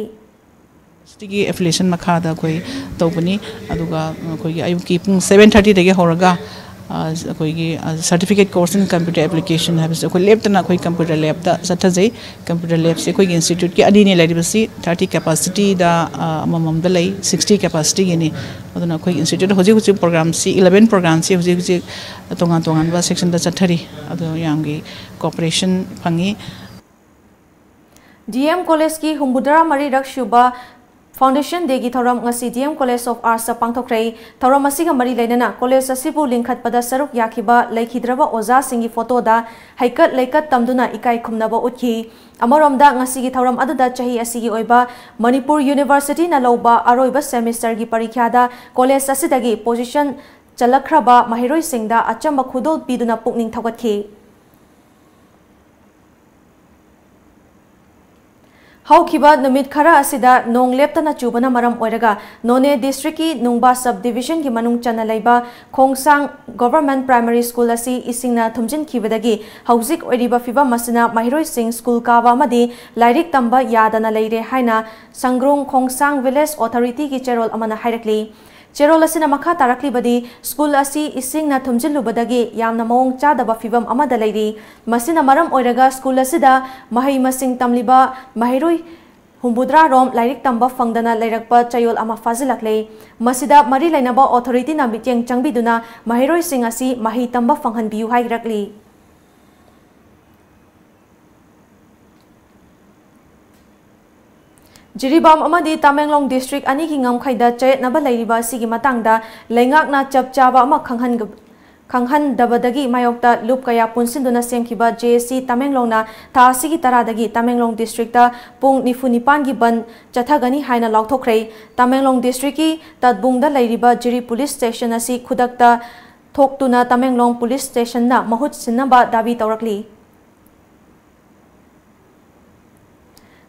ꯁꯤꯒꯤ ꯑꯦꯐꯤꯂꯤꯌꯦꯁꯟ ꯃꯈꯥꯗ ꯑꯩꯈꯣꯏ ꯇꯧꯕꯅꯤ꯫ ꯑꯗꯨꯒ ꯑꯩꯈꯣꯏꯒꯤ ꯑꯌꯨꯛꯀꯤ ꯄꯨꯡ seven thirty ꯗꯒꯤ ꯍꯧꯔꯒ, ꯑ, ꯑꯩꯈꯣꯏꯒꯤ, ꯑ, Certificate Course in Computer Application ꯍꯥꯏꯕꯁꯦ ꯑꯩꯈꯣꯏ ꯂꯦꯞꯇꯅ ꯑꯩꯈꯣꯏ computer lab ꯇ ꯆꯠꯊꯖꯩ꯫ Computer lab ꯁꯦ ꯑꯩꯈꯣꯏꯒꯤ ꯏꯟꯁꯇꯤꯇ꯭ꯌꯨꯠꯀꯤ ꯑꯅꯤꯅꯦ ꯂꯩꯔꯤꯕꯁꯤ, thirty capacity ꯗ, ꯑ, ꯑꯃꯃꯝꯗ ꯂꯩ, sixty capacity ꯒꯤꯅꯤ꯫ ꯑꯗꯨꯅ ꯑꯩꯈꯣꯏꯒꯤ ꯏꯟꯁꯇꯤꯇ꯭ꯌꯨꯠ ꯍꯧꯖꯤꯛ ꯍꯧꯖꯤꯛ ꯄ꯭ꯔꯣꯒ꯭ꯔꯥꯝꯁꯤ, eleven ꯄ꯭ꯔꯣꯒ꯭ꯔꯥꯝꯁꯤ ꯍꯧꯖꯤꯛ ꯍꯧꯖꯤꯛ ꯇꯣꯉꯥꯟ ꯇꯣꯉꯥꯟꯕ ꯁꯦꯛꯁꯟꯗ ꯆꯠꯊꯔꯤ꯫ ꯑꯗꯣ ꯃꯌꯥꯝꯒꯤ ꯀꯣꯑꯣꯄꯔꯦꯁꯟ ꯐꯪꯉꯤ꯫ D M ꯀꯣꯂꯦꯖꯀꯤ ꯍꯨꯝꯐꯨꯇꯔꯥ ꯃꯔꯤꯔꯛ ꯁꯨꯕ Foundation Dayꯒꯤ ꯊꯧꯔꯝ ꯉꯁꯤ D M College of Artsꯇ ꯄꯥꯡꯊꯣꯛꯈ꯭ꯔꯦ꯫ ꯊꯧꯔꯝ ꯑꯁꯤꯒ ꯃꯔꯤ ꯂꯩꯅꯅ college ꯑꯁꯤꯕꯨ ꯂꯤꯡꯈꯠꯄꯗ ꯁꯔꯨꯛ ꯌꯥꯈꯤꯕ ꯂꯩꯈꯤꯗ꯭ꯔꯕ ꯑꯣꯖꯥꯁꯤꯡꯒꯤ photoꯗ ꯍꯩꯀꯠ ꯂꯩꯀꯠ ꯇꯝꯗꯨꯅ ꯏꯀꯥꯏ ꯈꯨꯝꯅꯕ ꯎꯠꯈꯤ꯫ ꯑꯃꯔꯣꯝꯗ, ꯉꯁꯤꯒꯤ ꯊꯧꯔꯝ ꯑꯗꯨꯗ ꯆꯍꯤ ꯑꯁꯤꯒꯤ ꯑꯣꯏꯕ ꯃꯅꯤꯄꯨꯔ Universityꯅ ꯂꯧꯕ ꯑꯔꯣꯏꯕ semesterꯒꯤ ꯄꯔꯤꯈ꯭ꯌꯥꯗ college ꯑꯁꯤꯗꯒꯤ position ꯆꯜꯂꯛꯈ꯭ꯔꯕ ꯃꯍꯩꯔꯣꯏꯁꯤꯡꯗ ꯑꯆꯝꯕ ꯈꯨꯗꯣꯜ ꯄꯤꯗꯨꯅ ꯄꯨꯛꯅꯤꯡ ꯊꯧꯒꯠꯈꯤ꯫ ꯍꯧꯈꯤꯕ ꯅꯨꯃꯤꯠ ꯈꯔ ꯑꯁꯤꯗ ꯅꯣꯡ ꯂꯦꯞꯇꯅ ꯆꯨꯕꯅ ꯃꯔꯝ ꯑꯣꯏꯔꯒ ꯅꯣꯅꯦ districtꯀꯤ ꯅꯨꯡꯕꯥ sub divisionꯒꯤ ꯃꯅꯨꯡ ꯆꯟꯅ ꯂꯩꯕ ꯈꯣꯡꯁꯥꯡ Government Primary School ꯑꯁꯤ ꯏꯁꯤꯡꯅ ꯊꯨꯝꯖꯤꯟꯈꯤꯕꯗꯒꯤ ꯍꯧꯖꯤꯛ ꯑꯣꯏꯔꯤꯕ ꯐꯤꯚꯝ ꯑꯁꯤꯅ ꯃꯍꯩꯔꯣꯏꯁꯤꯡ school ꯀꯥꯕ ꯑꯃꯗꯤ ꯂꯥꯏꯔꯤꯛ ꯇꯝꯕ ꯌꯥꯗꯅ ꯂꯩꯔꯦ ꯍꯥꯏꯅ ꯁꯪꯒ꯭ꯔꯣꯡ ꯈꯣꯡꯁꯥꯡ Village Authorityꯒꯤ ꯆꯦꯔꯣꯜ ꯑꯃꯅ ꯍꯥꯏꯔꯛꯂꯤ꯫ ꯆꯦꯔꯣꯜ ꯑꯁꯤꯅ ꯃꯈꯥ ꯇꯥꯔꯛꯂꯤꯕꯗꯤ, school ꯑꯁꯤ ꯏꯁꯤꯡꯅ ꯊꯨꯝꯖꯤꯜꯂꯨꯕꯗꯒꯤ ꯌꯥꯝꯅ ꯃꯑꯣꯡ ꯆꯥꯗꯕ ꯐꯤꯚꯝ ꯑꯃꯗ ꯂꯩꯔꯤ꯫ ꯃꯁꯤꯅ ꯃꯔꯝ ꯑꯣꯏꯔꯒ school ꯑꯁꯤꯗ ꯃꯍꯩ ꯃꯁꯤꯡ ꯇꯝꯂꯤꯕ ꯃꯍꯩꯔꯣꯏ ꯍꯨꯝꯐꯨꯇꯔꯥ ꯔꯣꯝ ꯂꯥꯏꯔꯤꯛ ꯇꯝꯕ ꯐꯪꯗꯅ ꯂꯩꯔꯛꯄ ꯆꯌꯣꯜ ꯑꯃ ꯐꯥꯖꯤꯜꯂꯛꯂꯦ꯫ ꯃꯁꯤꯗ ꯃꯔꯤ ꯂꯩꯅꯕ authorityꯅ ꯃꯤꯠꯌꯦꯡ ꯆꯪꯕꯤꯗꯨꯅ ꯃꯍꯩꯔꯣꯏꯁꯤꯡ ꯑꯁꯤ ꯃꯍꯩ ꯇꯝꯕ ꯐꯪꯍꯟꯕꯤꯌꯨ ꯍꯥꯏꯔꯛꯂꯤ꯫ ꯖꯤꯔꯤꯕꯥꯝ ꯑꯃꯗꯤ ꯇꯃꯦꯡꯂꯣꯡ district ꯑꯅꯤꯒꯤ ꯉꯝꯈꯩꯗ ꯆꯌꯦꯠꯅꯕ ꯂꯩꯔꯤꯕ ꯑꯁꯤꯒꯤ ꯃꯇꯥꯡꯗ ꯂꯩꯉꯥꯛꯅ ꯆꯞ ꯆꯥꯕ ꯑꯃ ꯈꯪꯍꯟꯒ-, ꯈꯪꯍꯟꯗꯕꯗꯒꯤ ꯃꯥꯌꯣꯛꯇ ꯂꯨꯞ ꯀꯌꯥ ꯄꯨꯟꯁꯤꯟꯗꯨꯅ ꯁꯦꯝꯈꯤꯕ J A C ꯇꯃꯦꯡꯂꯣꯡꯅ ꯊꯥ ꯑꯁꯤꯒꯤ ꯇꯔꯥꯗꯒꯤ ꯇꯃꯦꯡꯂꯣꯡ districtꯇ ꯄꯨꯡ ꯅꯤꯐꯨ ꯅꯤꯄꯥꯟꯒꯤ ꯕꯟꯗ ꯆꯠꯊꯒꯅꯤ ꯍꯥꯏꯅ ꯂꯥꯎꯊꯣꯛꯈ꯭ꯔꯦ꯫ ꯇꯃꯦꯡꯂꯣꯡ districtꯀꯤ ꯇꯠꯕꯨꯡꯗ ꯂꯩꯔꯤꯕ ꯖꯤꯔꯤ police station ꯑꯁꯤ ꯈꯨꯗꯛꯇ ꯊꯣꯛꯇꯨꯅ ꯇꯃꯦꯡꯂꯣꯡ police stationꯅ ꯃꯍꯨꯠ ꯁꯤꯟꯅꯕ ꯗꯥꯕꯤ ꯇꯧꯔꯛꯂꯤ꯫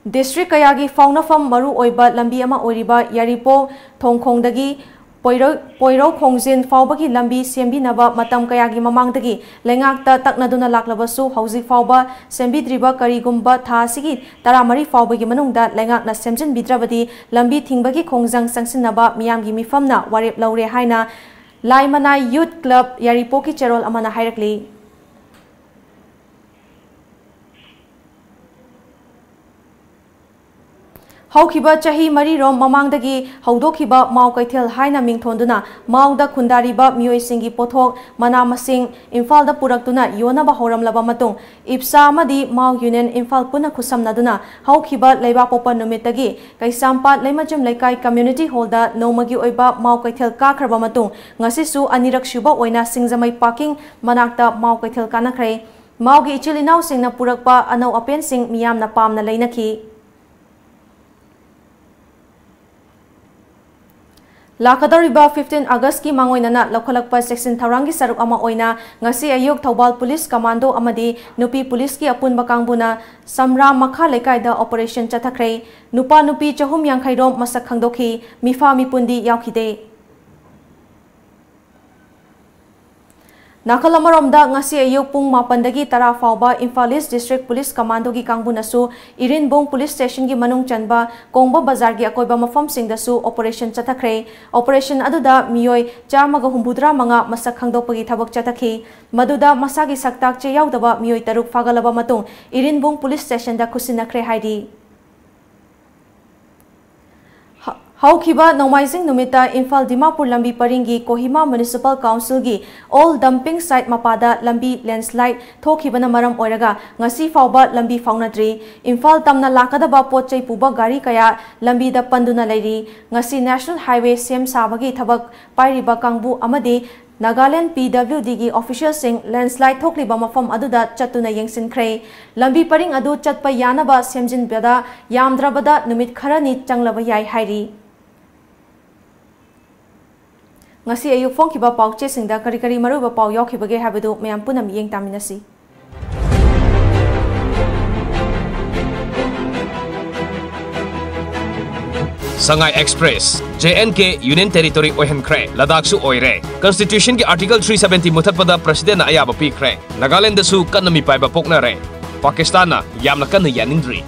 District ꯀꯌꯥꯒꯤ ꯐꯥꯎꯅꯐꯝ ꯃꯔꯨ ꯑꯣꯏꯕ ꯂꯝꯕꯤ ꯑꯃ ꯑꯣꯏꯔꯤꯕ ꯌꯥꯏꯔꯤꯄꯣꯛ ꯊꯣꯡꯈꯣꯡꯗꯒꯤ ꯄꯣꯏꯔꯧ-, ꯄꯣꯏꯔꯧ ꯈꯣꯡꯖꯤꯟ ꯐꯥꯎꯕꯒꯤ ꯂꯝꯕꯤ ꯁꯦꯝꯕꯤꯅꯕ ꯃꯇꯝ ꯀꯌꯥꯒꯤ ꯃꯃꯥꯡꯗꯒꯤ ꯂꯩꯉꯥꯛꯇ ꯇꯛꯅꯗꯨꯅ ꯂꯥꯛꯂꯕꯁꯨ, ꯍꯧꯖꯤꯛ ꯐꯥꯎꯕ ꯁꯦꯝꯕꯤꯗ꯭ꯔꯤꯕ꯫ ꯀꯔꯤꯒꯨꯝꯕ ꯊꯥ ꯑꯁꯤꯒꯤ ꯇꯔꯥꯃꯔꯤ ꯐꯥꯎꯕꯒꯤ ꯃꯅꯨꯡꯗ ꯂꯩꯉꯥꯛꯅ ꯁꯦꯝꯖꯤꯟꯕꯤꯗ꯭ꯔꯕꯗꯤ, ꯂꯝꯕꯤ ꯊꯤꯡꯕꯒꯤ ꯈꯣꯡꯖꯪ ꯆꯪꯁꯤꯟꯅꯕ ꯃꯤꯌꯥꯝꯒꯤ ꯃꯤꯐꯝꯅ ꯋꯥꯔꯦꯞ ꯂꯧꯔꯦ ꯍꯥꯏꯅ ꯂꯥꯏꯃꯅꯥꯏ Youth Club ꯌꯥꯏꯔꯤꯄꯣꯛꯀꯤ ꯆꯦꯔꯣꯜ ꯑꯃꯅ ꯍꯥꯏꯔꯛꯂꯤ꯫ ꯍꯧꯈꯤꯕ ꯆꯍꯤ ꯃꯔꯤꯔꯣꯝ ꯃꯃꯥꯡꯗꯒꯤ ꯍꯧꯗꯣꯛꯈꯤꯕ ꯃꯥꯎ ꯀꯩꯊꯦꯜ ꯍꯥꯏꯅ ꯃꯤꯡꯊꯣꯟꯗꯨꯅ ꯃꯥꯎꯗ ꯈꯨꯟꯗꯥꯔꯤꯕ ꯃꯤꯑꯣꯏꯁꯤꯡꯒꯤ ꯄꯣꯠꯊꯣꯛ, ꯃꯅꯥ ꯃꯁꯤꯡ ꯏꯝꯐꯥꯜꯗ ꯄꯨꯔꯛꯇꯨꯅ ꯌꯣꯟꯅꯕ ꯍꯧꯔꯝꯂꯕ ꯃꯇꯨꯡ, ꯏꯞꯁꯥ ꯑꯃꯗꯤ ꯃꯥꯎ ꯌꯨꯅꯤꯌꯟ ꯏꯝꯐꯥꯜ ꯄꯨꯟꯅ ꯈꯨꯠꯁꯝꯅꯗꯨꯅ ꯍꯧꯈꯤꯕ ꯂꯩꯕꯥꯛꯄꯣꯛꯄ ꯅꯨꯃꯤꯠꯇꯒꯤ ꯀꯩꯁꯥꯝꯄꯥꯠ ꯂꯩꯃꯖꯝ ꯂꯩꯀꯥꯏ ꯀꯝꯃ꯭ꯌꯨꯅꯤꯇꯤ ꯍꯣꯜꯗ ꯅꯣꯡꯃꯒꯤ ꯑꯣꯏꯕ ꯃꯥꯎ ꯀꯩꯊꯦꯜ ꯀꯥꯈ꯭ꯔꯕ ꯃꯇꯨꯡ, ꯉꯁꯤꯁꯨ ꯑꯅꯤꯔꯛ ꯁꯨꯕ ꯑꯣꯏꯅ ꯁꯤꯡꯖꯃꯩ ꯄꯥꯔꯀꯤꯡ ꯃꯅꯥꯛꯇ ꯃꯥꯎ ꯀꯩꯊꯦꯜ ꯀꯥꯅꯈ꯭ꯔꯦ꯫ ꯃꯥꯎꯒꯤ ꯏꯆꯤꯜ ꯏꯅꯥꯎꯁꯤꯡꯅ ꯄꯨꯔꯛꯄ ꯑꯅꯧ ꯑꯄꯦꯟꯁꯤꯡ ꯃꯤꯌꯥꯝꯅ ꯄꯥꯝꯅ ꯂꯩꯅꯈꯤ꯫ ꯂꯥꯛꯀꯗꯧꯔꯤꯕ fifteen Augustꯀꯤ ꯃꯥꯡꯑꯣꯏꯅꯅ ꯂꯧꯈꯠꯂꯛꯄ ꯆꯦꯛꯁꯤꯟ ꯊꯧꯔꯥꯡꯒꯤ ꯁꯔꯨꯛ ꯑꯃ ꯑꯣꯏꯅ ꯉꯁꯤ ꯑꯌꯨꯛ ꯊꯧꯕꯥꯜ ꯄꯨꯂꯤꯁ ꯀꯃꯥꯟꯗꯣ ꯑꯃꯗꯤ ꯅꯨꯄꯤ ꯄꯨꯂꯤꯁꯀꯤ ꯑꯄꯨꯟꯕ ꯀꯥꯡꯕꯨꯅ ꯁꯝꯔꯥ ꯃꯈꯥ ꯂꯩꯀꯥꯏꯗ operation ꯆꯠꯊꯈ꯭ꯔꯦ꯫ ꯅꯨꯄꯥ ꯅꯨꯄꯤ ꯆꯍꯨꯝ ꯌꯥꯡꯈꯩ ꯔꯣꯝ ꯃꯁꯛ ꯈꯪꯗꯣꯛꯈꯤ꯫ ꯃꯤꯐꯥ ꯃꯤꯄꯨꯟꯗꯤ ꯌꯥꯎꯈꯤꯗꯦ꯫ ꯅꯥꯀꯜ ꯑꯃꯔꯣꯝꯗ, ꯉꯁꯤ ꯑꯌꯨꯛ ꯄꯨꯡ ꯃꯥꯄꯟꯗꯒꯤ ꯇꯔꯥ ꯐꯥꯎꯕ ꯏꯝꯐꯥꯜ ꯏꯁ ꯗꯤꯁꯇ꯭ꯔꯤꯛ ꯄꯨꯂꯤꯁ ꯀꯃꯥꯟꯗꯣꯒꯤ ꯀꯥꯡꯕꯨꯅꯁꯨ ꯏꯔꯤꯟꯕꯨꯡ ꯄꯨꯂꯤꯁ ꯁ꯭ꯇꯦꯁꯟꯒꯤ ꯃꯅꯨꯡ ꯆꯟꯕ ꯀꯣꯡꯕ ꯕꯖꯥꯔꯒꯤ ꯑꯀꯣꯏꯕ ꯃꯐꯝꯁꯤꯡꯗꯁꯨ operation ꯆꯠꯊꯈ꯭ꯔꯦ꯫ Operation ꯑꯗꯨꯗ ꯃꯤꯑꯣꯏ ꯆꯥꯝꯃꯒ ꯍꯨꯝꯐꯨꯇꯔꯥ ꯃꯉꯥ ꯃꯁꯛ ꯈꯪꯗꯣꯛꯄꯒꯤ ꯊꯕꯛ ꯆꯠꯊꯈꯤ꯫ ꯃꯗꯨꯗ ꯃꯁꯥꯒꯤ ꯁꯛꯇꯥꯛ ꯆꯦ ꯌꯥꯎꯗꯕ ꯃꯤꯑꯣꯏ ꯇꯔꯨꯛ ꯐꯥꯒꯠꯂꯕ ꯃꯇꯨꯡ ꯏꯔꯤꯟꯕꯨꯡ ꯄꯨꯂꯤꯁ ꯁ꯭ꯇꯦꯁꯟꯗ ꯈꯨꯠꯁꯤꯟꯅꯈ꯭ꯔꯦ ꯍꯥꯏꯔꯤ꯫ ꯍ-, ꯍꯧꯈꯤꯕ ꯅꯣꯡꯃꯥꯏꯖꯤꯡ ꯅꯨꯃꯤꯠꯇ ꯏꯝꯐꯥꯜ ꯗꯤꯃꯥꯄꯨꯔ ꯂꯝꯕꯤ ꯄꯔꯤꯡꯒꯤ ꯀꯣꯍꯤꯃꯥ ꯃ꯭ꯌꯨꯅꯤꯁꯤꯄꯥꯜ ꯀꯥꯎꯟꯁꯤꯜꯒꯤ ꯑꯣꯜ ꯗꯝꯄꯤꯡ ꯁꯥꯏꯠ ꯃꯄꯥꯗ ꯂꯝꯕꯤ ꯂꯦꯟꯁꯂꯥꯏꯗ ꯊꯣꯛꯈꯤꯕꯅ ꯃꯔꯝ ꯑꯣꯏꯔꯒ ꯉꯁꯤ ꯐꯥꯎꯕ ꯂꯝꯕꯤ ꯐꯥꯎꯅꯗ꯭ꯔꯤ꯫ ꯏꯝꯐꯥꯜ ꯇꯝꯅ ꯂꯥꯛꯀꯗꯕ ꯄꯣꯠ ꯆꯩ ꯄꯨꯕ ꯒꯥꯔꯤ ꯀꯌꯥ ꯂꯝꯕꯤꯗ ꯄꯟꯗꯨꯅ ꯂꯩꯔꯤ꯫ ꯉꯁꯤ ꯅꯦꯁꯅꯦꯜ ꯍꯥꯏꯋꯦ ꯁꯦꯝ ꯁꯥꯕꯒꯤ ꯊꯕꯛ ꯄꯥꯏꯔꯤꯕ ꯀꯥꯡꯕꯨ ꯑꯃꯗꯤ ꯅꯥꯒꯥꯂꯦꯟ ꯄꯤ ꯗꯕ꯭ꯂꯤꯎ ꯗꯤꯒꯤ ꯑꯣꯐꯤꯁꯤꯌꯦꯜꯁꯤꯡ ꯂꯦꯟꯁꯂꯥꯏꯗ ꯊꯣꯛꯂꯤꯕ ꯃꯐꯝ ꯑꯗꯨꯗ ꯆꯠꯇꯨꯅ ꯌꯦꯡꯁꯤꯟꯈ꯭ꯔꯦ꯫ ꯂꯝꯕꯤ ꯄꯔꯤꯡ ꯑꯗꯨ ꯆꯠꯄ ꯌꯥꯅꯕ ꯁꯦꯝꯖꯤꯟꯕꯗ ꯌꯥꯝꯗ꯭ꯔꯕꯗ ꯅꯨꯃꯤꯠ ꯈꯔꯅꯤ ꯆꯪꯂꯕ ꯌꯥꯏ ꯍꯥꯏꯔꯤ꯫ ꯉꯁꯤ ꯑꯌꯨꯛ ꯐꯣꯡꯈꯤꯕ ꯄꯥꯎꯆꯦꯁꯤꯡꯗ ꯀꯔꯤ ꯀꯔꯤ ꯃꯔꯨꯑꯣꯏꯕ ꯄꯥꯎ ꯌꯥꯎꯈꯤꯕꯒꯦ ꯍꯥꯏꯕꯗꯨ ꯃꯌꯥꯝ ꯄꯨꯟꯅ ꯃꯤꯠꯌꯦꯡ ꯇꯥꯃꯤꯟꯅꯁꯤ꯫ ꯁꯉꯥꯏ express J and K union territory ꯑꯣꯏꯍꯟꯈ꯭ꯔꯦ, ꯂꯗꯥꯈꯁꯨ ꯑꯣꯏꯔꯦ꯫ ꯀꯟꯁꯇꯤꯇ꯭ꯌꯨꯁꯟꯒꯤ ꯑꯥꯔꯇꯤꯀꯜ ꯊ꯭ꯔꯤ ꯁꯚꯦꯟꯇꯤ ꯃꯨꯊꯠꯄꯗ ꯄ꯭ꯔꯁꯤꯗꯦꯟꯅ ꯑꯌꯥꯕ ꯄꯤꯈ꯭ꯔꯦ꯫ ꯅꯥꯒꯥꯂꯦꯟꯗꯁꯨ ꯀꯟꯅ ꯃꯤꯄꯥꯏꯕ ꯄꯣꯛꯅꯔꯦ꯫ ꯄꯥꯀꯤꯁꯇꯥꯟꯅ ꯌꯥꯝꯅ ꯀꯟꯅ ꯌꯥꯅꯤꯡꯗ꯭ꯔꯤ꯫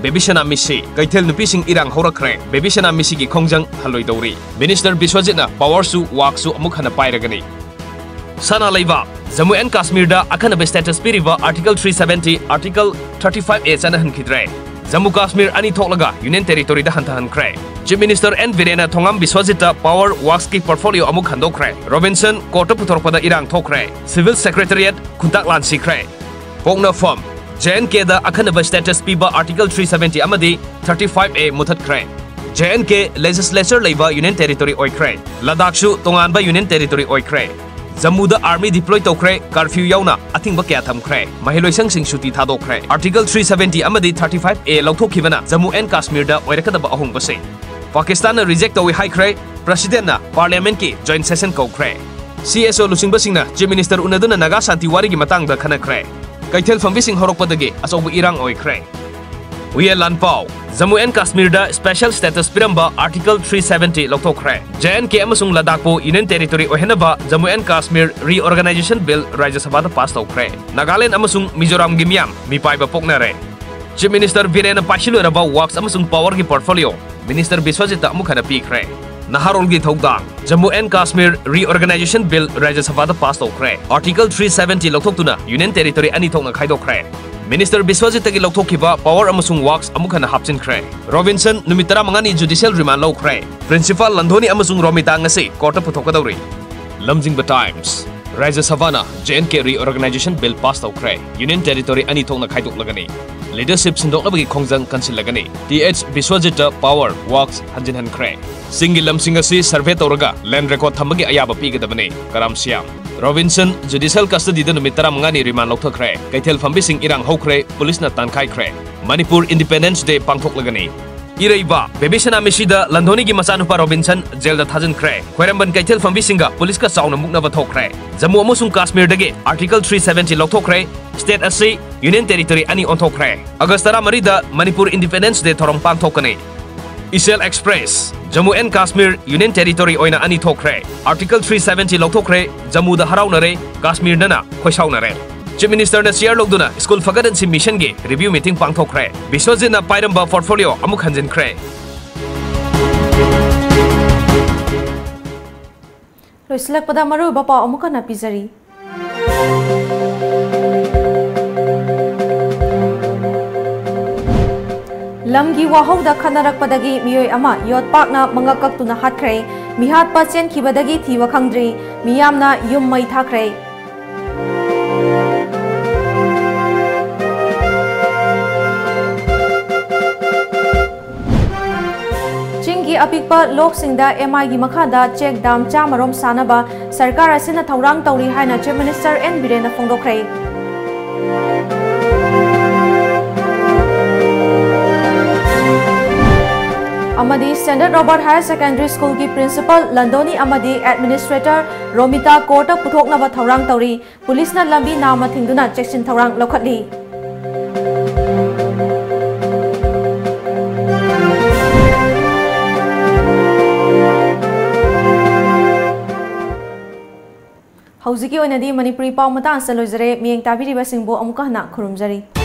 ꯕꯦꯕꯤ ꯁꯅꯥ ꯃꯤꯁꯤ, ꯀꯩꯊꯦꯜ ꯅꯨꯄꯤꯁꯤꯡ ꯏꯔꯥꯡ ꯍꯧꯔꯛꯈ꯭ꯔꯦ꯫ ꯕꯦꯕꯤ ꯁꯅꯥ ꯃꯤꯁꯤꯒꯤ ꯈꯣꯡꯖꯪ ꯍꯜꯂꯣꯏꯗꯧꯔꯤ꯫ ꯃꯤꯅꯤꯁꯇꯔ ꯕꯤꯁ꯭ꯋꯖꯤꯠꯅ ꯄꯥꯋꯔꯁꯨ ꯋꯥꯛꯁꯨ ꯑꯃꯨꯛ ꯍꯟꯅ ꯄꯥꯏꯔꯒꯅꯤ꯫ ꯁꯅꯥ ꯂꯩꯕꯥꯛ ꯖꯝꯃꯨ ꯑꯦꯟ ꯀꯥꯁꯃꯤꯔꯗ ꯑꯈꯟꯅꯕ ꯁ꯭ꯇꯦꯇꯁ ꯄꯤꯔꯤꯕ article three seventy, article thirty five A ꯆꯠꯅꯍꯟꯈꯤꯗ꯭ꯔꯦ꯫ ꯖꯝꯃꯨ ꯀꯥꯁꯃꯤꯔ ꯑꯅꯤ ꯊꯣꯛꯂꯒ ꯌꯨꯅꯤꯌꯟ ꯇꯦꯔꯤꯇꯣꯔꯤꯗ ꯍꯟꯊꯍꯟꯈ꯭ꯔꯦ꯫ ꯆꯤꯐ ꯃꯤꯅꯤꯁꯇꯔ ꯑꯦꯟ ꯕꯤꯔꯦꯟꯅ ꯊꯣꯉꯥꯝ ꯕꯤꯁ꯭ꯋꯖꯤꯠꯇ ꯄꯥꯋꯔ ꯋꯥꯛꯁꯀꯤ ꯄꯣꯔꯠꯐꯣꯂꯤꯑꯣ ꯑꯃꯨꯛ ꯍꯟꯗꯣꯛꯈ꯭ꯔꯦ꯫ ꯔꯣꯕꯤꯟꯁꯟ ꯀꯣꯔꯠꯇ ꯄꯨꯊꯣꯔꯛꯄꯗ ꯏꯔꯥꯡ ꯊꯣꯛꯈ꯭ꯔꯦ꯫ ꯁꯤꯚꯤꯜ ꯁꯦꯀ꯭ꯔꯦꯇꯔꯤꯌꯦꯠ ꯈꯨꯟꯇꯥꯛ ꯂꯥꯟ ꯁꯤꯈ꯭ꯔꯦ꯫ ꯄꯣꯛꯅꯐꯝ, ꯖꯦ ꯑꯦꯟ ꯀꯦꯗ ꯑꯈꯟꯅꯕ ꯁ꯭ꯇꯦꯇꯁ ꯄꯤꯕ ꯑꯥꯔꯇꯤꯀꯜ ꯊ꯭ꯔꯤ ꯁꯚꯦꯟꯇꯤ ꯑꯃꯗꯤ ꯊꯥꯔꯇꯤ ꯐꯥꯏꯚ ꯑꯦ ꯃꯨꯊꯠꯈ꯭ꯔꯦ꯫ ꯖꯦ ꯑꯦꯟ ꯀꯦ ꯂꯦꯖꯤꯁꯂꯦꯆꯔ ꯂꯩꯕ ꯌꯨꯅꯤꯌꯟ ꯇꯦꯔꯤꯇꯣꯔꯤ ꯑꯣꯏꯈ꯭ꯔꯦ꯫ ꯂꯗꯥꯈꯁꯨ ꯇꯣꯉꯥꯟꯕ ꯌꯨꯅꯤꯌꯟ ꯇꯦꯔꯤꯇꯣꯔꯤ ꯑꯣꯏꯈ꯭ꯔꯦ꯫ ꯖꯝꯃꯨꯗ ꯑꯥꯔꯃꯤ ꯗꯤꯄ꯭ꯂꯣꯏ ꯇꯧꯈ꯭ꯔꯦ, ꯀꯔꯐ꯭ꯌꯨ ꯌꯥꯎꯅ ꯑꯊꯤꯡꯕ ꯀꯌꯥ ꯊꯝꯈ꯭ꯔꯦ꯫ ꯃꯍꯩꯂꯣꯏꯁꯪꯁꯤꯡ ꯁꯨꯇꯤ ꯊꯥꯗꯣꯛꯈ꯭ꯔꯦ꯫ ꯑꯥꯔꯇꯤꯀꯜ ꯊ꯭ꯔꯤ ꯁꯚꯦꯟꯇꯤ ꯑꯃꯗꯤ ꯊꯥꯔꯇꯤ ꯐꯥꯏꯚ ꯑꯦ ꯂꯧꯊꯣꯛꯈꯤꯕꯅ ꯖꯝꯃꯨ ꯑꯦꯟ ꯀꯥꯁꯃꯤꯔꯗ ꯑꯣꯏꯔꯛꯀꯗꯕ ꯑꯍꯣꯡꯕꯁꯤꯡ꯫ ꯄꯥꯀꯤꯁꯇꯥꯟꯅ ꯔꯤꯖꯦꯛ ꯇꯧꯏ ꯍꯥꯏꯈ꯭ꯔꯦ꯫ ꯄ꯭ꯔꯁꯤꯗꯦꯟꯅ ꯄꯥꯔꯂꯤꯌꯥꯃꯦꯟꯠꯀꯤ ꯖꯣꯏꯟꯠ ꯁꯦꯁꯟ ꯀꯧꯈ꯭ꯔꯦ꯫ ꯁꯤ ꯑꯦꯁ ꯑꯣ ꯂꯨꯆꯤꯡꯕꯁꯤꯡꯅ ꯆꯤꯐ ꯃꯤꯅꯤꯁꯇꯔ ꯎꯅꯗꯨꯅ ꯅꯥꯒꯥ ꯁꯥꯟꯇꯤ ꯋꯥꯔꯤꯒꯤ ꯃꯇꯥꯡꯗ ꯈꯟꯅꯈ꯭ꯔꯦ꯫ ꯀꯩꯊꯦꯜ ꯐꯝꯕꯤꯁꯤꯡ ꯍꯧꯔꯛꯄꯗꯒꯤ ꯑꯆꯧꯕ ꯏꯔꯥꯡ ꯑꯣꯏꯈ꯭ꯔꯦ꯫ ꯍꯨꯏꯌꯦꯟ ꯂꯥꯟꯄꯥꯎ, ꯖꯝꯃꯨ ꯑꯦꯟ ꯀꯥꯁꯃꯤꯔꯗ ꯁ꯭ꯄꯦꯁꯦꯜ ꯁ꯭ꯇꯦꯇꯁ ꯄꯤꯔꯝꯕ ꯑꯥꯔꯇꯤꯀꯜ ꯊ꯭ꯔꯤ ꯁꯚꯦꯟꯇꯤ ꯂꯧꯊꯣꯛꯈ꯭ꯔꯦ꯫ ꯖꯦ ꯑꯦꯟ ꯀꯦ ꯑꯃꯁꯨꯡ ꯂꯗꯥꯈꯄꯨ ꯌꯨꯅꯤꯌꯟ ꯇꯦꯔꯤꯇꯣꯔꯤ ꯑꯣꯏꯍꯟꯅꯕ Jammu and Kashmir reorganisation bill Rajya ꯁꯚꯥꯗ ꯄꯥꯁ ꯇꯧꯈ꯭ꯔꯦ꯫ ꯅꯥꯒꯥꯂꯦꯟꯗ ꯑꯃꯁꯨꯡ ꯃꯤꯖꯣꯔꯥꯝꯒꯤ ꯃꯤꯌꯥꯝ ꯃꯤꯄꯥꯏꯕ ꯄꯣꯛꯅꯔꯦ꯫ ꯆꯤꯐ ꯃꯤꯅꯤꯁꯇꯔ ꯕꯤꯔꯦꯟꯅ ꯄꯥꯏꯁꯤꯜꯂꯨꯔꯕ ꯋꯥꯛꯁ ꯑꯃꯁꯨꯡ ꯄꯥꯋꯔꯒꯤ ꯄꯣꯔꯠꯐꯣꯂꯤꯑꯣ ꯃꯤꯅꯤꯁꯇꯔ ꯕꯤꯁ꯭ꯋꯖꯤꯠꯇ ꯑꯃꯨꯛ ꯍꯟꯅ ꯄꯤꯈ꯭ꯔꯦ꯫ ꯅꯍꯥꯔꯣꯜꯒꯤ ꯊꯧꯗꯥꯡ, Jammu and Kashmir reorganisation bill Rajya ꯁꯚꯥꯗ ꯄꯥꯁ ꯇꯧꯈ꯭ꯔꯦ꯫ ꯑꯥꯔꯇꯤꯀꯜ ꯊ꯭ꯔꯤ ꯁꯚꯦꯟꯇꯤ ꯂꯧꯊꯣꯛꯇꯨꯅ ꯌꯨꯅꯤꯌꯟ ꯇꯦꯔꯤꯇꯣꯔꯤ ꯑꯅꯤ ꯊꯣꯛꯅ ꯈꯥꯏꯗꯣꯛꯈ꯭ꯔꯦ꯫ ꯃꯤꯅꯤꯁꯇꯔ ꯕꯤꯁ꯭ꯋꯖꯤꯠꯇꯒꯤ ꯂꯧꯊꯣꯛꯈꯤꯕ ꯄꯥꯋꯔ ꯑꯃꯁꯨꯡ ꯋꯥꯛꯁ ꯑꯃꯨꯛ ꯍꯟꯅ ꯍꯥꯞꯆꯤꯟꯈ꯭ꯔꯦ꯫ ꯔꯣꯕꯤꯟꯁꯟ ꯅꯨꯃꯤꯠ ꯇꯔꯥꯃꯉꯥꯅꯤ ꯖꯨꯗꯤꯁꯤꯌꯦꯜ ꯔꯤꯃꯥꯟ ꯂꯧꯈ꯭ꯔꯦ꯫ ꯄ꯭ꯔꯤꯟꯁꯤꯄꯥꯜ ꯂꯟꯙꯣꯅꯤ ꯑꯃꯁꯨꯡ ꯔꯣꯃꯤꯇꯥ ꯉꯁꯤ ꯀꯣꯔꯠꯇ ꯄꯨꯊꯣꯛꯀꯗꯧꯔꯤ꯫ ꯂꯝꯖꯤꯡꯕ ꯇꯥꯏꯝꯁ꯫ ꯔꯥꯖ꯭ꯌ ꯁꯚꯥꯅ J and K reorganisation bill pass ꯇꯧꯈ꯭ꯔꯦ꯫ ꯌꯨꯅꯤꯌꯟ ꯇꯦꯔꯤꯇꯣꯔꯤ ꯑꯅꯤ ꯊꯣꯛꯅ ꯈꯥꯏꯗꯣꯛꯂꯒꯅꯤ꯫ ꯂꯤꯗꯔꯁꯤꯞ ꯁꯤꯟꯗꯣꯛꯅꯕꯒꯤ ꯈꯣꯡꯖꯪ ꯀꯟꯁꯤꯜꯂꯒꯅꯤ꯫ ꯇꯤ ꯑꯩꯆ ꯕꯤꯁ꯭ꯋꯖꯤꯠꯇ ꯄꯥꯋꯔ ꯋꯥꯛꯁ ꯍꯟꯖꯤꯟꯍꯟꯈ꯭ꯔꯦ꯫ ꯆꯤꯡꯒꯤ ꯂꯝꯁꯤꯡ ꯑꯁꯤ ꯁꯔꯚꯦ ꯇꯧꯔꯒ ꯂꯦꯟꯗ ꯔꯦꯀꯣꯔꯗ ꯊꯝꯕꯒꯤ ꯑꯌꯥꯕ ꯄꯤꯒꯗꯕꯅꯤ꯫ ꯀꯔꯥꯝ ꯁꯤꯌꯥꯝ꯫ ꯔꯣꯕꯤꯟꯁꯟ ꯖꯨꯗꯤꯁꯤꯌꯦꯜ ꯀꯁꯇꯗꯤꯗ ꯅꯨꯃꯤꯠ ꯇꯔꯥꯃꯉꯥꯅꯤ ꯔꯤꯃꯥꯟ ꯂꯧꯊꯈ꯭ꯔꯦ꯫ ꯀꯩꯊꯦꯜ ꯐꯝꯕꯤꯁꯤꯡ ꯏꯔꯥꯡ ꯍꯧꯈ꯭ꯔꯦ, ꯄꯨꯂꯤꯁꯅ ꯇꯥꯟꯈꯥꯏꯈ꯭ꯔꯦ꯫ ꯃꯅꯤꯄꯨꯔ ꯏꯟꯗꯤꯄꯦꯟꯗꯦꯟꯁ ꯗꯦ ꯄꯥꯡꯊꯣꯛꯂꯒꯅꯤ꯫ ꯏꯔꯩꯕ, ꯕꯦꯕꯤ ꯁꯅꯥ ꯃꯤꯁꯤꯗ ꯂꯟꯙꯣꯅꯤꯒꯤ ꯃꯆꯥꯅꯨꯄꯥ ꯔꯣꯕꯤꯟꯁꯟ ꯖꯦꯜꯗ ꯊꯥꯖꯤꯟꯈ꯭ꯔꯦ꯫ ꯈ꯭ꯋꯥꯏꯔꯝꯕꯟ ꯀꯩꯊꯦꯜ ꯐꯝꯕꯤꯁꯤꯡꯒ ꯄꯨꯂꯤꯁꯀ ꯆꯥꯎꯅ ꯃꯨꯛꯅꯕ ꯊꯣꯛꯈ꯭ꯔꯦ꯫ ꯖꯝꯃꯨ ꯑꯃꯁꯨꯡ ꯀꯥꯁꯃꯤꯔꯗꯒꯤ ꯑꯥꯔꯇꯤꯀꯜ ꯊ꯭ꯔꯤ ꯁꯚꯦꯟꯇꯤ ꯂꯧꯊꯣꯛꯈ꯭ꯔꯦ꯫ ꯁ꯭ꯇꯦꯠ ꯑꯁꯤ ꯌꯨꯅꯤꯌꯟ ꯇꯦꯔꯤꯇꯣꯔꯤ ꯑꯅꯤ ꯑꯣꯟꯊꯣꯛꯈ꯭ꯔꯦ꯫ ꯑꯥꯒꯁ ꯇꯔꯥꯃꯔꯤꯗ ꯃꯅꯤꯄꯨꯔ ꯏꯟꯗꯤꯄꯦꯟꯗꯦꯟꯁ ꯗꯦ ꯊꯧꯔꯝ ꯄꯥꯡꯊꯣꯛꯀꯅꯤ꯫ Ichel express, Jammu and Kashmir union territory ꯑꯣꯏꯅ ꯑꯅꯤ ꯊꯣꯛꯈ꯭ꯔꯦ꯫ ꯑꯥꯔꯇꯤꯀꯜ ꯊ꯭ꯔꯤ ꯁꯚꯦꯟꯇꯤ ꯂꯧꯊꯣꯛꯈ꯭ꯔꯦ, ꯖꯝꯃꯨꯗ ꯍꯔꯥꯎꯅꯔꯦ, ꯀꯥꯁꯃꯤꯔꯗꯅ ꯈꯣꯏꯁꯥꯎꯅꯔꯦ꯫ ꯆꯤꯐ ꯃꯤꯅꯤꯁꯇꯔꯅ ꯆꯤꯌꯔ ꯂꯧꯗꯨꯅ ꯁ꯭ꯀꯨꯜ ꯐꯒꯠꯍꯟꯁꯤ ꯃꯤꯁꯟꯒꯤ ꯔꯤꯚ꯭ꯌꯨ ꯃꯤꯇꯤꯡ ꯄꯥꯡꯊꯣꯛꯈ꯭ꯔꯦ꯫ ꯕꯤꯁ꯭ꯋꯖꯤꯠꯅ ꯄꯥꯏꯔꯝꯕ ꯄꯣꯔꯠꯐꯣꯂꯤꯑꯣ ꯑꯃꯨꯛ ꯍꯟꯖꯤꯟꯈ꯭ꯔꯦ꯫ ꯂꯣꯏꯁꯤꯜꯂꯛꯄꯗ ꯃꯔꯨꯑꯣꯏꯕ ꯄꯥꯎ ꯑꯃꯨꯛ ꯍꯟꯅ ꯄꯤꯖꯔꯤ꯫ ꯂꯝꯒꯤ ꯋꯥꯍꯧꯗ ꯈꯠꯅꯔꯛꯄꯗꯒꯤ ꯃꯤꯑꯣꯏ ꯑꯃ ꯌꯣꯠꯄꯥꯛꯅ ꯃꯉꯛ ꯀꯛꯇꯨꯅ ꯍꯥꯠꯈ꯭ꯔꯦ꯫ ꯃꯤꯍꯥꯠꯄ ꯆꯦꯟꯈꯤꯕꯗꯒꯤ ꯊꯤꯕ ꯈꯪꯗ꯭ꯔꯤ꯫ ꯃꯤꯌꯥꯝꯅ ꯌꯨꯝ ꯃꯩ ꯊꯥꯈ꯭ꯔꯦ꯫ ꯆꯤꯡꯒꯤ ꯑꯄꯤꯛꯄ ꯂꯣꯛꯁꯤꯡꯗ ꯑꯦꯝ ꯑꯥꯏꯒꯤ ꯃꯈꯥꯗ ꯆꯦꯛ ꯗꯥꯝ ꯆꯥꯝꯃꯔꯣꯝ ꯁꯥꯅꯕ ꯁꯔꯀꯥꯔ ꯑꯁꯤꯅ ꯊꯧꯔꯥꯡ ꯇꯧꯔꯤ ꯍꯥꯏꯅ ꯆꯤꯐ ꯃꯤꯅꯤꯁꯇꯔ ꯑꯦꯟ ꯕꯤꯔꯦꯟꯅ ꯐꯣꯡꯗꯣꯛꯈ꯭ꯔꯦ꯫ ꯑꯃꯗꯤ ꯁꯦꯟꯠ ꯔꯣꯕꯥꯔꯠ ꯍꯥꯌꯔ ꯁꯦꯀꯦꯟꯗꯔꯤ ꯁ꯭ꯀꯨꯜꯒꯤ ꯄ꯭ꯔꯤꯟꯁꯤꯄꯜ ꯂꯟꯗꯣꯅꯤ ꯑꯃꯗꯤ ꯑꯦꯗꯃꯤꯅꯤꯁꯇ꯭ꯔꯦꯇꯔ ꯔꯣꯃꯤꯇꯥ ꯀꯣꯔꯠꯇ ꯄꯨꯊꯣꯛꯅꯕ ꯊꯧꯔꯥꯡ ꯇꯧꯔꯤ꯫ ꯄꯨꯂꯤꯁꯅ ꯂꯝꯕꯤ ꯅꯥꯝꯃ ꯊꯤꯡꯗꯨꯅ ꯆꯦꯛꯁꯤꯟ ꯊꯧꯔꯥꯡ ꯂꯧꯈꯠꯂꯤ꯫ ꯍꯧꯖꯤꯛꯀꯤ ꯑꯣꯏꯅꯗꯤ ꯃꯅꯤꯄꯨꯔꯤ ꯄꯥꯎ ꯃꯇꯥꯡ ꯑꯁꯤꯗ ꯂꯣꯏꯖꯔꯦ꯫ ꯃꯤꯠꯌꯦꯡ ꯇꯥꯕꯤꯔꯤꯕꯁꯤꯡꯕꯨ ꯑꯃꯨꯛꯀ ꯍꯟꯅ ꯈꯨꯔꯨꯝꯖꯔꯤ꯫